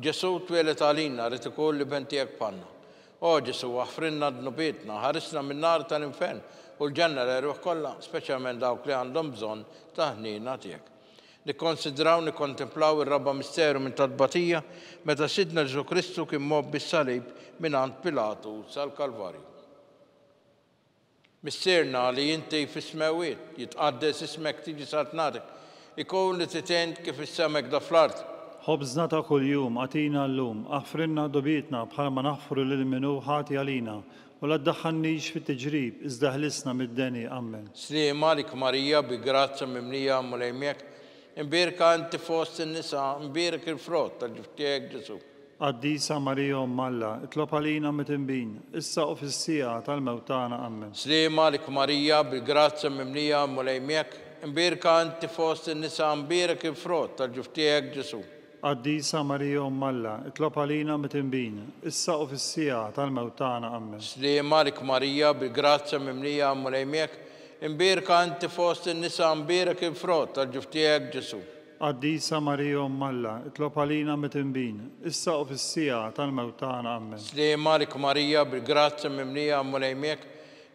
Ġesù twieled għalina, ried ikun l-Iben tiegħek bħalna. O Ġesù, aħfrilna dnubietna, ħarisna min-nar tal-infern u l-ġenna l-erwieħ kollha, speċjalment dawk li għandhom bżonn tal-ħniena tiegħek. Nikkonsidraw, nikkontemplaw ir-raba' misteru minn tat-tbatija, meta Sidna Ġesù Kristu kien mgħobbi s-salib mingħand Pilatu sal-Kalvarju. Missierna li inti fis-smewwiet, jitqaddes ismek, tiġi saltnatek, ikun li trid int kif fis-sema hekk fl-art. Ħobżna ta' kuljum agħtina llum, aħfrilna dnubietna bħalma naħfru lil min hu ħati għalina, u la ddaħħalniex fit-tiġrib, iżda ħlisna mid-deni. Ammen. Sliema għalik Marija, bi grazzja mimlija, Mulej miegħek, imbierka inti fost in-nisa, imbierek il-frott tal-ġuf tiegħek Ġesù. Qaddisa Marija Omm Alla, itlob għalina midinbin, issa u fis-siegħa tal-mewt tagħna. Ammen. Sliema għalik Marija, bil-grazzja mimlija, Mulej miegħek, imbierka inti fost in-nisa, imbierek il-frott tal-ġuf tiegħek Ġesù. Qaddisa Marija Omm Alla, itlob għalina midinbin, issa u fis-siegħa tal-mewt tagħna. Ammen. Sliema għalik Marija, bil-grazzja mimlija, Mulej miegħek, imbierka inti fost in-nisa, imbierek il-frott tal-ġuf tiegħek Ġesù. Qaddisa Marija Omm Alla, itlob għalina midinbin, issa u fis-siegħa tal-mewt tagħna. Ammen. Sliema għalik Marija, bil-grazzja mimlija, Mulej miegħek,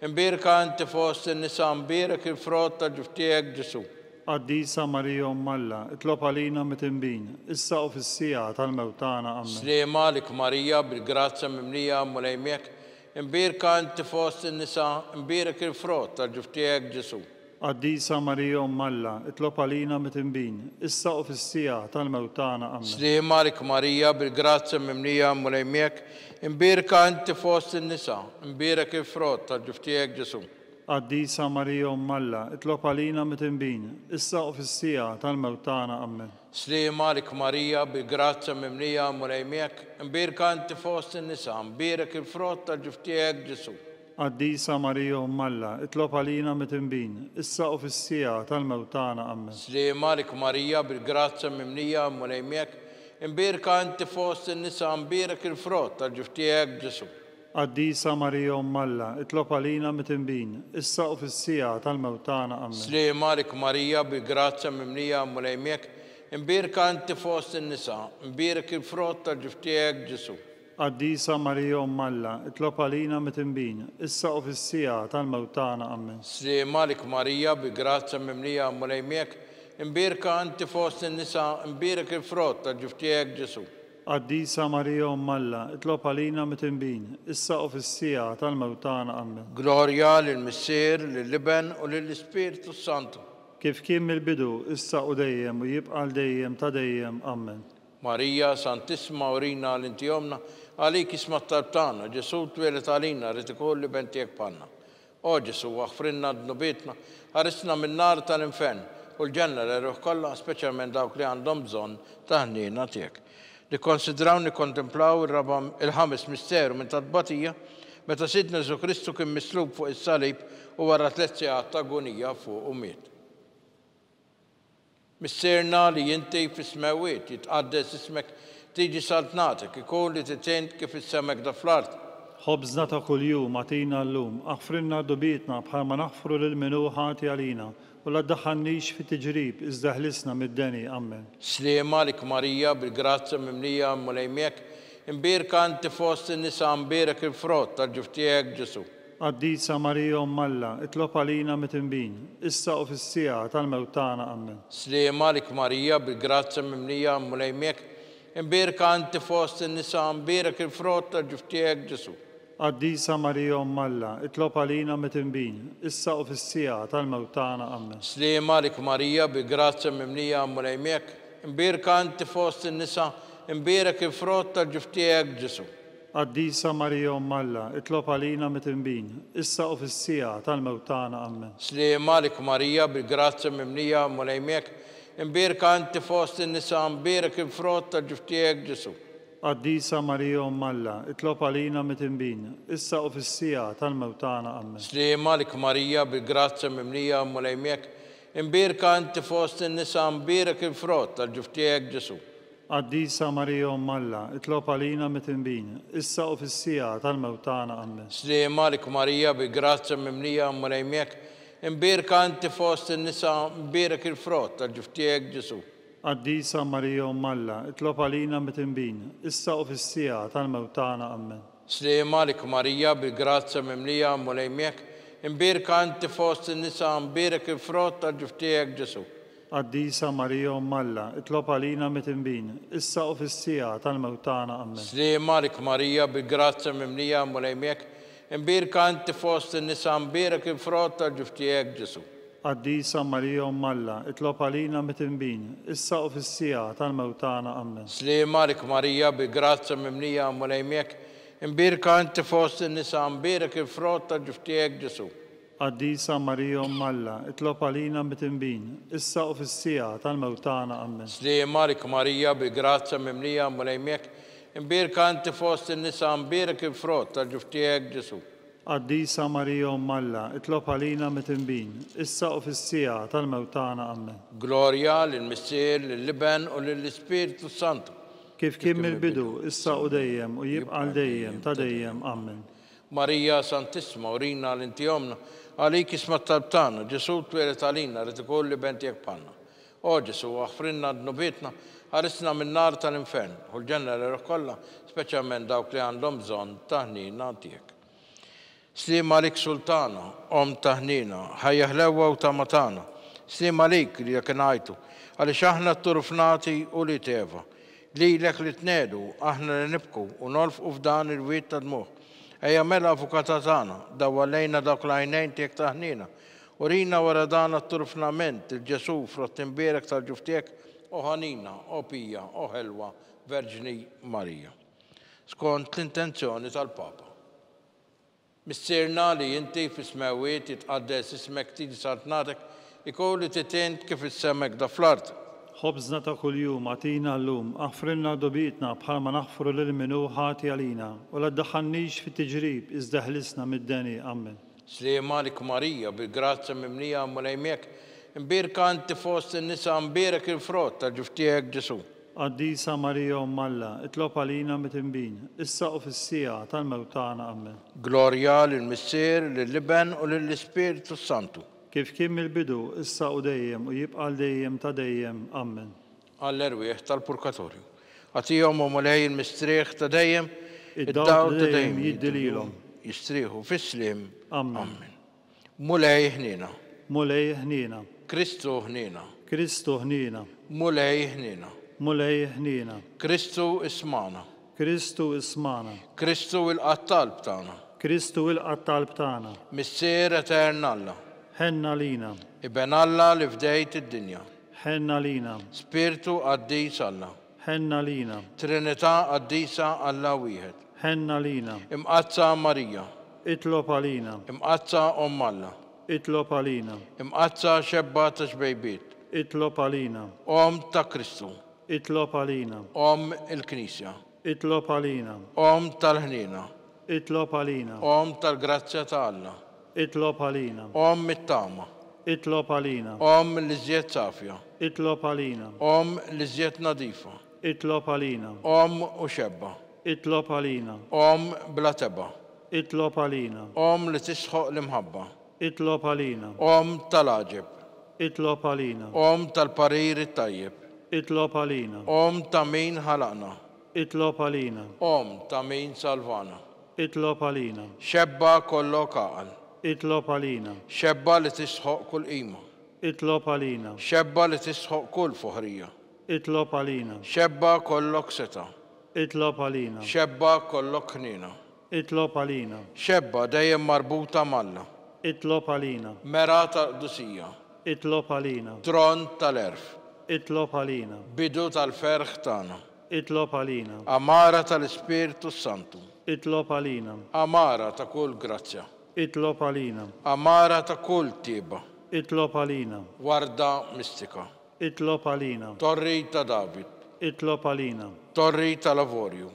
imbierka inti fost in-nisa, imbierek il-frott tal-ġuf tiegħek Ġesù. Qaddisa Marija Omm Alla, itlob għalina midinbin, issa u fis-siegħa tal-mewt tagħna. Ammen. Sliema għalik Marija, bil-grazzja mimlija, Mulej miegħek, imbierka inti fost in-nisa, imbierek il-frott tal-ġuf tiegħek Ġesù. Qaddisa Marija Omm Alla, itlob għalina midinbin, issa u fis-siegħa tal-mewt tagħna. Ammen. Sliema għalik Marija, bil-grazzja mimlija, Mulej miegħek, imbierka inti fost in-nisa, imbierek il-frott tal-ġuf tiegħek Ġesù. Qaddisa Marija Omm Alla, itlob għalina midinbin, issa u fis-siegħa tal-mewt tagħna. Ammen. Sliema għalik Marija, bil-grazzja mimlija, Mulej miegħek, imbierka inti fost in-nisa, imbierek il-frott tal-ġuf tiegħek Ġesù. Qaddisa Marija Omm Alla, itlob għalina midinbin, issa u fis-siegħa tal-mewt tagħna. Ammen. Sliema għalik Marija, bil-grazzja mimlija, Mulej miegħek, imbierka inti fost in-nisa, imbierek il-frott tal-ġuf tiegħek Ġesù. Qaddisa Marija Omm Alla, itlob għalina midinbin, issa u fis-siegħa tal-mewt tagħna. Ammen. Sliema għalik Marija, bil-grazzja mimlija, Mulej miegħek, imbierka inti fost in-nisa, imbierek il-frott tal-ġuf tiegħek Ġesù. Qaddisa Marija Omm Alla, itlob għalina midinbin, issa u fis-siegħa tal-mewt tagħna. Ammen. Sliema għalik Marija, bi grazzja mimlija, Mulej miegħek, imbierka inti fost in-nisa, imbierek il-frott tal-ġuf tiegħek Ġesù. Qaddisa Marija Omm Alla, itlob għalina midinbin, issa u fis-siegħa tal-mewt tagħna. Ammen. Glorja lill-Missier, lill-Iben u lill-Ispirtu Santu. Kif kien mill-bidu, issa u dejjem, u jibqa' għal dejjem ta' dejjem. Ammen. Marija Santissima, urina li inti ommna, għalik jisma' t-talb tagħna, Ġesù twieled għalina, ried ikun l-Iben tiegħek bħalna. O Ġesù, aħfrilna dnubietna, ħarisna min-nar tal-infern, u l-ġenna l-erwieħ kollha, speċjalment dawk li għandhom bżonn tal-ħniena tiegħek. Nikkonsidraw nikkontemplaw ir-raba' il-ħames misteru minn tat-tbatija, meta Sidna Ġesù Kristu kien mislub fuq is-salib u wara tlett sigħat ta' agunija fuqu miet. Missierna li inti fis-smewwiet, jitqaddes ismek, tiġi saltnatek, ikun li trid int kif fis-sema hekk fl-art. Ħobżna ta' kuljum agħtina llum, aħfrilna dnubietna bħalma naħfru lil min hu ħati għalina, u la ddaħħalnix fit-tiġrib, iżda ħlisna mid-deni. Ammen. Sliem għalik Marija, bil-grazzja mimlija, il-Mulej miegħek, imbierka inti fost in-nisa, mbierek il-frott tal-ġuf tiegħek, Ġesù. Qaddisa Marija Omm Alla, itlob għalina mitinbin, issa u fis-siegħa tal-mewt tagħna. Ammen. Sliem għalik Marija, bil-grazzja mimlija, il-Mulej miegħek, imbierka inti fost in-nisa, mbierek il-frott tal-ġuf tiegħek, Ġesù. Qaddisa Marija Omm Alla, itlob għalina mitinbin, issa u fis-siegħa tal-mewt tagħna. Ammen. Sliem għalik Marija, bil-grazzja mimlija, il-Mulej miegħek, imbierka inti fost in-nisa, imbierek il-frott tal-ġuf tiegħek, Ġesù. Qaddisa Marija Omm Alla, itlob għalina mitinbin, issa u fis-siegħa tal-mewt tagħna. Ammen. Sliem għalik Marija, bil-grazzja mimlija, il-Mulej miegħek, imbierka inti fost in-nisa, mbierek il-frott tal-ġuf tiegħek, Ġesù. Qaddisa Marija Omm Alla, itlob għalina mitinbin, issa u fis-siegħa tal-mewt tagħna. Ammen. Sliem għalik Marija, bil-grazzja mimlija, il-Mulej miegħek, imbierka inti fost in-nisa, mbierek il-frott tal-ġuf tiegħek, Ġesù. Qaddisa Marija Omm Alla, itlob għalina mitinbin, issa u fis-siegħa tal-mewt tagħna. Ammen. Sliem għalik Marija, bil-grazzja mimlija, il-Mulej miegħek, imbierka inti fost in-nisa, mbierek il-frott tal-ġuf tiegħek, Ġesù. Qaddisa Marija Omm Alla, itlob għalina mitinbin, issa u fis-siegħa tal-mewt tagħna. Ammen. Sliem għalik Marija, bil-grazzja mimlija, il-Mulej miegħek, imbierka inti fost in-nisa, mbierek il-frott tal-ġuf tiegħek, Ġesù. Qaddisa Marija Omm Alla, itlob għalina mitinbin, issa u fis-siegħa tal-mewt tagħna. Ammen. Sliem għalik Marija, bil-grazzja mimlija, il-Mulej miegħek, imbierka inti fost in-nisa, mbierek il-frott tal-ġuf tiegħek, Ġesù. Qaddisa Marija Omm Alla, itlob għalina mitinbin, issa u fis-siegħa tal-mewt tagħna. Ammen. Sliem għalik Marija, bil-grazzja mimlija, il-Mulej miegħek, imbierka inti fost in-nisa, mbierek il-frott tal-ġuf tiegħek, Ġesù. Qaddisa Marija Omm Alla, itlob għalina mitinbin, issa u fis-siegħa tal-mewt tagħna. Ammen. Sliem għalik Marija, bil-grazzja mimlija, il-Mulej miegħek, imbierka inti fost in-nisa, mbierek il-frott tal-ġuf tiegħek, Ġesù. Qaddisa Marija Omm Alla, itlob għalina mitinbin, issa u fis-siegħa tal-mewt tagħna. Ammen. Glorja lill-Missier, lill-Iben u lill-Ispirtu Santu. Kif kien mill-bidu, issa u dejjem, u jibqa' għal dejjem ta' dejjem. Ammen. Marija Santissima, urina li inti ommna, għalik isma' t-talb tagħna, Ġesù twieled għalina, ried ikun l-Iben tiegħek bħalna. O Ġesù, aħfrilna dnubietna, ħarisna min-nar tal-infern, u l-ġenna l-erwieħ kollha, speċjalment dawk li għandhom bżonn ta' ħniena tiegħek. Sliem għalik Sultana, Omm ta' ħniena, ħajja ħlewwa u tama tagħna. Sliem għalik lilek ingħajtu, għaliex aħna tturufnati ulied Eva. Lilek li tnegħdu, aħna li nibku u nolfqu f'dan il-wied ta' dmugħ. Ejja mela Avukata tagħna, dawwar lejna dawk l-għajnejn tiegħek ta' ħniena. Urina wara dan għat-turfnament il Ġesù, frott imbierek tal-ġuf tiegħek, o ħanina, o pija, o ħelwa, Verġni Marija. Skont l-intenzjoni tal-Papa. Missierna li inti fis-smewwiet, jitqaddes ismek, tiġi saltnatek, ikun li trid int kif fis-sema hekk fl-art. Ħobżna ta' kuljum agħtina llum, aħfrilna dnubietna bħalma naħfru lil min hu ħati għalina, u la ddaħħalnix fit-tiġrib, iżda ħlisna mid-deni. Ammen. Sliem għalik Marija, bil-grazzja mimlija, Mulej miegħek, imbierka inti fost in-nisa, mbierek il-frott tal-ġuf tiegħek, Ġesù. Qaddisa Marija Omm Alla, itlob għalina mitinbin, issa u fis-siegħa tal-mewt tagħna. Ammen. Glorja lill-Missier, lill-Iben u lill-Ispirtu Santu. Kif kien mill-bidu, issa u dejjem, u jibqa' għal dejjem ta' dejjem. Ammen. Għall-erwieħ tal-purgatorju. Agħtihom, o Mulej, il-mistrieħ ta' dejjem, id-dawl ta' dejjem jiddi lilhom. Jistrieħu fis-sliem. Ammen. Ammen. Mulej ħniena. Mulej ħniena. Kristu ħniena. Kristu ħniena. Mulej ħniena. Mulej ħniena. Kristu ismagħna. Kristu ismagħna. Kristu ilqa' t-talb tagħna. Kristu ilqa' t-talb tagħna. Missier etern Alla. Ħenn għalina. Iben Alla li fdejt id-dinja. Ħenn għalina. Spirtu qaddis Alla. Ħenn għalina. Trinità qaddisa Alla wieħed. Ħenn għalina. Imqaddsa Marija. Itlob għalina. Imqaddsa Omm Alla. Itlob għalina. Imqaddsa xebba ta' xbejbiet. Itlob għalina. Omm ta' Kristu. Itlob għalina. Omm il-Knisja. Itlob għalina. Omm tal-ħniena. Itlob għalina. Omm tal-grazzja ta' Alla. Itlob għalina. Omm it-tama. Itlob għalina. Omm l-iżjed safja. Itlob għalina. Omm l-iżjed nadifa. Itlob għalina. Omm u xebba. Itlob għalina. Omm bla tebgħa. Itlob għalina. Omm li tistħoqq l-imħabba. Itlob għalina. Omm tal-għaġeb. Itlob għalina. Omm tal-parir it-tajjeb. Itlob għalina. Omm ta' min ħalaqna. Itlob għalina. Omm ta' min salvana. Itlob għalina. Xebba kollok għaqal. Itlob għalina. Xebba li tistħoqq kull qima. Itlob għalina. Xebba li tistħoqq kull foħrija. Itlob għalina. Xebba kollok setgħa. Itlob għalina. Xebba kollok ħniena. Itlob għalina. Xebba dejjem marbuta m'Alla. Itlob għalina. Mera tal-qdusija. Itlob għalina. Tron tal-għerf. Itlob għalina. Bidu tal-ferħ tagħna. Itlob għalina. Għamara tal-Ispirtu s-Santu. Itlob għalina. Għamara ta' kull grazzja. Itlob għalina. Għamara ta' kull tjieba. Itlob għalina. Warda mistika. Itlob għalina. Torri ta' David. Itlob għalina. Torri tal-avorju.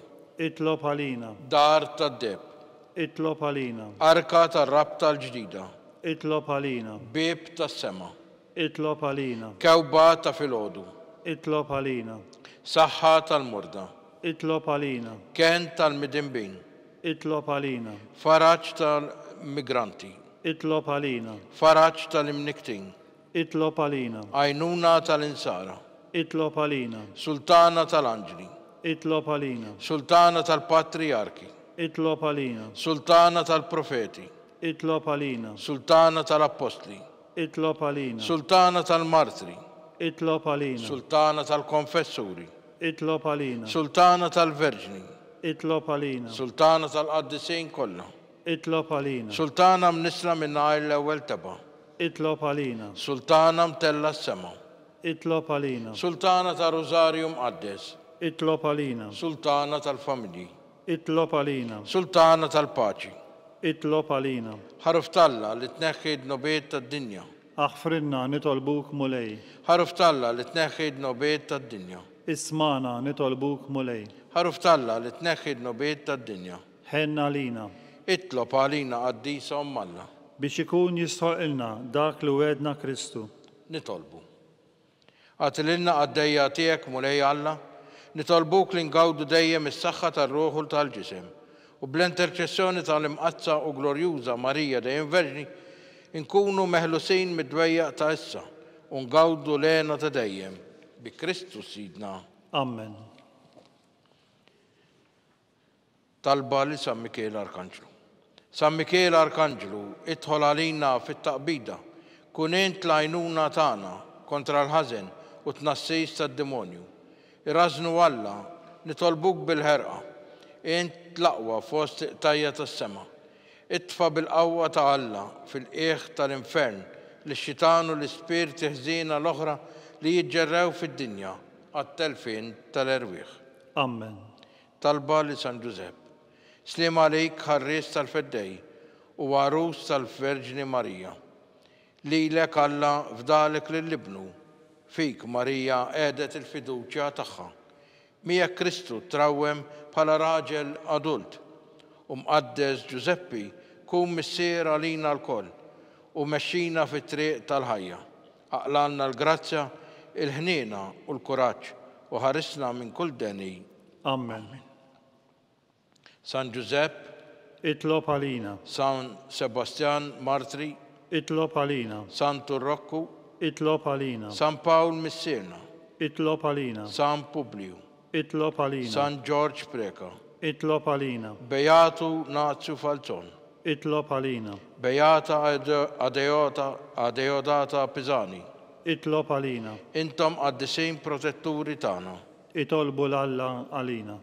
Itlob għalina. Dar tad-deheb. Itlob għalina. Arka tar-rabta l-ġdida. Itlob għalina. Bieb tas-sema. Itlob għalina. Kewba ta' filgħodu. Itlob għalina. Saħħa tal-morda. Itlob għalina. Kenn tal-midinbin. Itlob għalina. Faraġ tal-migranti. Itlob għalina. Faraġ tal-imnikktin. Itlob għalina. Għajnuna tal-insara. Itlob għalina. Sultana tal-anġli. Itlob għalina. Sultana tal-patrijarki. Itlob għalina. Sultana tal-profeti. Itlob għalina. Sultana tal-appostli. Itlob għalina. Sultana tal-martri. Itlob għalina. Sultana tal-konfessuri. Itlob għalina. Sultana tal-verġni. Itlob għalina. Sultana tal-qaddisin kollha. Itlob għalina. Sultana mnissla mingħajr l-ewwel tebgħa. Itlob għalina. Sultana mtellgħa s-sema. Itlob għalina. Sultana ta' Rużarju Mqaddes. Itlob għalina. Sultana tal-familji. Itlob għalina. Sultana tal-paċi. Itlob għalina. Ħaruf t'Alla li tneħħi d-dnubiet tad-dinja. Aħfrilna, nitolbuk Mulej. Ħaruf t'Alla li tneħħi d-dnubiet tad-dinja. Ismagħna, nitolbuk Mulej. Ħaruf t'Alla li tneħħi d-dnubiet tad-dinja. Ħenn għalina. Itlob għalina Qaddisa Omm Alla. Biex ikun jistħoqqilna dak li wegħedna Kristu. Nitolbu. Agħti lilna qaddejja tiegħek, Mulej Alla, nitolbuk li ngawdu dejjem is-saħħa tar-ruħ u tal-ġisem, u bl-interċessjoni ta' l-Imqaddsa u Glorjuża Marija dejjem Verġni, inkunu meħlusin mid-dwejjaq ta' issa u ngawdu l-hena ta' dejjem, bi Kristu Sidna. Ammen. Talba lil San Mikiel Arkanġlu. San Mikiel Arkanġlu, idħol għalina fit-taqbida, kun int l-għajnuna tagħna kontra l-ħażen u t-tnassis tad-demonju. Irażżnu Alla, nitolbuk bil-ħerqa. Int l-aqwa fost il-qtajja' tas-sema. Itfa' bil-qawwa ta' Alla fil-qiegħ tal-infern lix-xitan u l-ispirti ħżiena l-oħra li jiġġerrew fid-dinja għat-telfien tal-erwieħ. Ammen. Talba lil San Ġużepp. Sliem għalik ħarries tal-Feddej u għarus tal-Verġni Marija. Lilek Alla fdalek lil Ibnu, fik Marija qiegħdet il-fiduċja tagħha. Miegħek Kristu trawwem bħala raġel adult. U mqaddes Ġużeppi kun missier għalina lkoll u mexxina fit-triq tal-ħajja. Aqlgħalna l-grazzja, il-ħniena u l-kuraġġ u ħarisna minn kull deni. Ammen. San Ġużepp. Itlob għalina. San Sebastjan Martri. Itlob għalina. Santu Rokku. Itlob għalina. San Pawl Missierna. Itlob għalina. San Publiju. Itlob għalina. San Ġorġ Preca. Itlob għalina. Beatu Nazju Falzon. Itlob għalina. Beata Adeota Adeodata Pisani. Itlob għalina. Intom qaddisin protetturi tagħna. Itolbu 'l Alla għalina.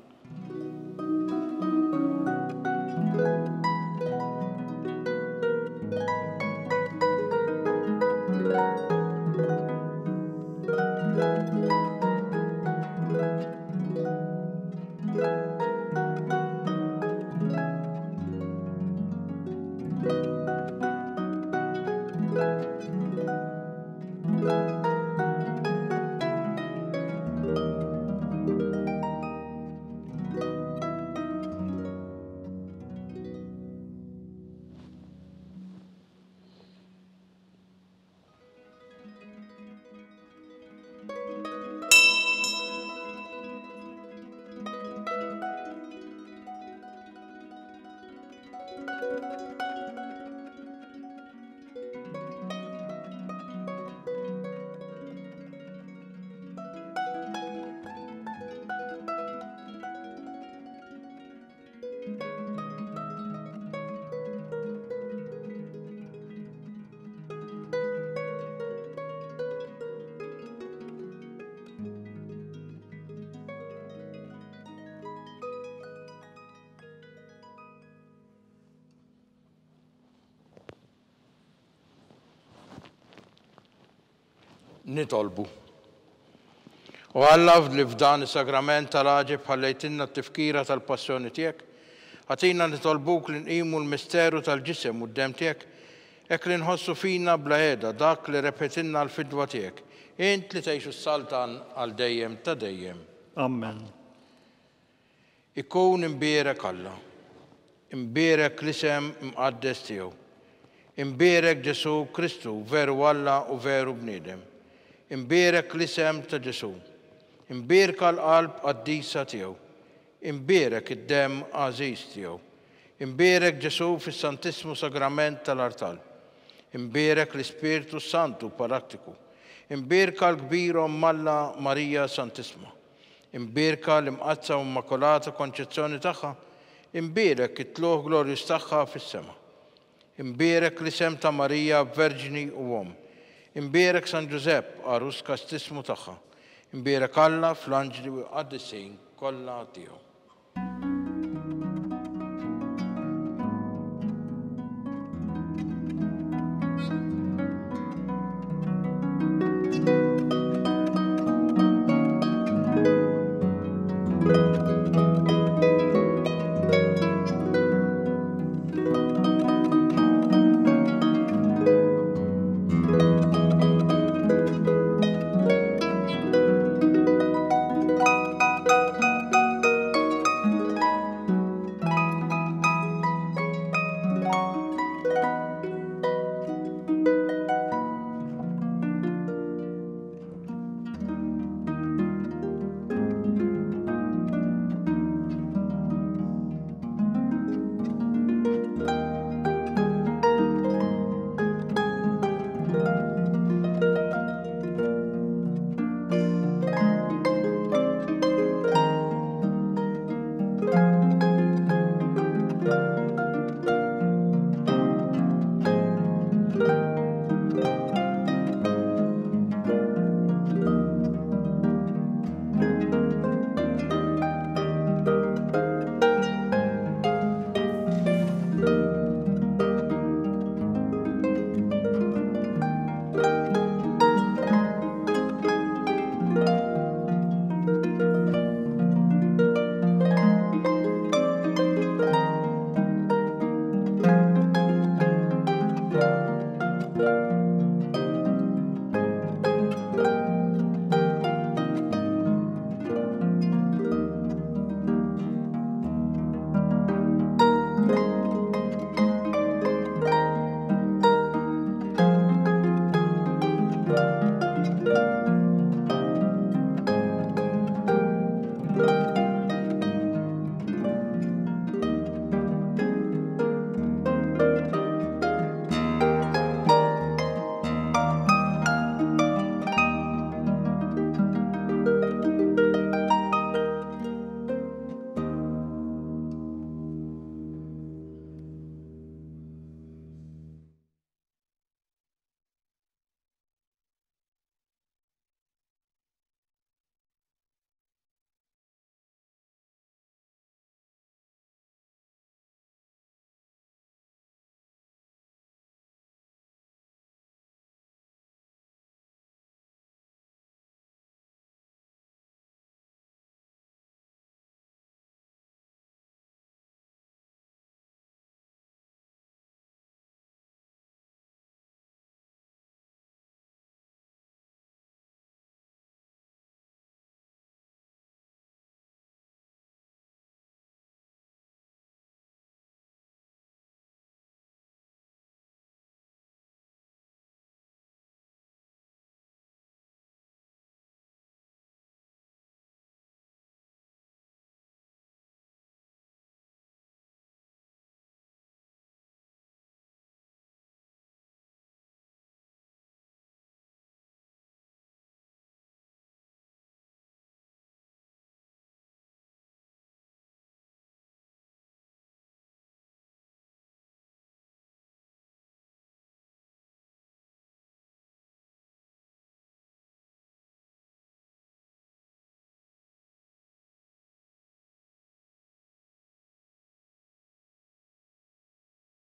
Nitolbu. O Alla, li f'dan is-sagrament tal-għaġeb ħallejtilna t-tifkira tal-passjoni tiegħek, agħtina nitolbuk li nqimu l-misteru tal-ġisem u d-demm tiegħek, hekk li nħossu fina bla heda dak li rebħitilna l-fidwa tiegħek, int li tgħix u ssaltan għal dejjem ta' dejjem. Amen. Ikun imbierek Alla. Imbierek l-isem imqaddes tiegħu. Imbierek Ġesù Kristu, veru Alla u veru bniedem. Imbierek l-isem ta' Ġesù. Imbierka l-qalb qaddisa tiegħu. Imbierek id-demm għażiż tiegħu. Imbierek Ġesù fis-Santissmu Sagrament tal-artal. Imbierek l-Ispirtu s-Santu Paraktiku. Imbierka l-kbir Omm Alla Marija Santissma. Imbierka l-Imqaddsa u Immakulata Konċezzjoni tagħha, imbierek it-tlugħ glorjuż tagħha fis-sema. Imbierek l-isem ta' Marija Verġni u Omm. Imbierek San Ġużepp, għarus kastissmu tagħha. Imbierek Alla fl-anġli u l-qaddisin kollha tiegħu.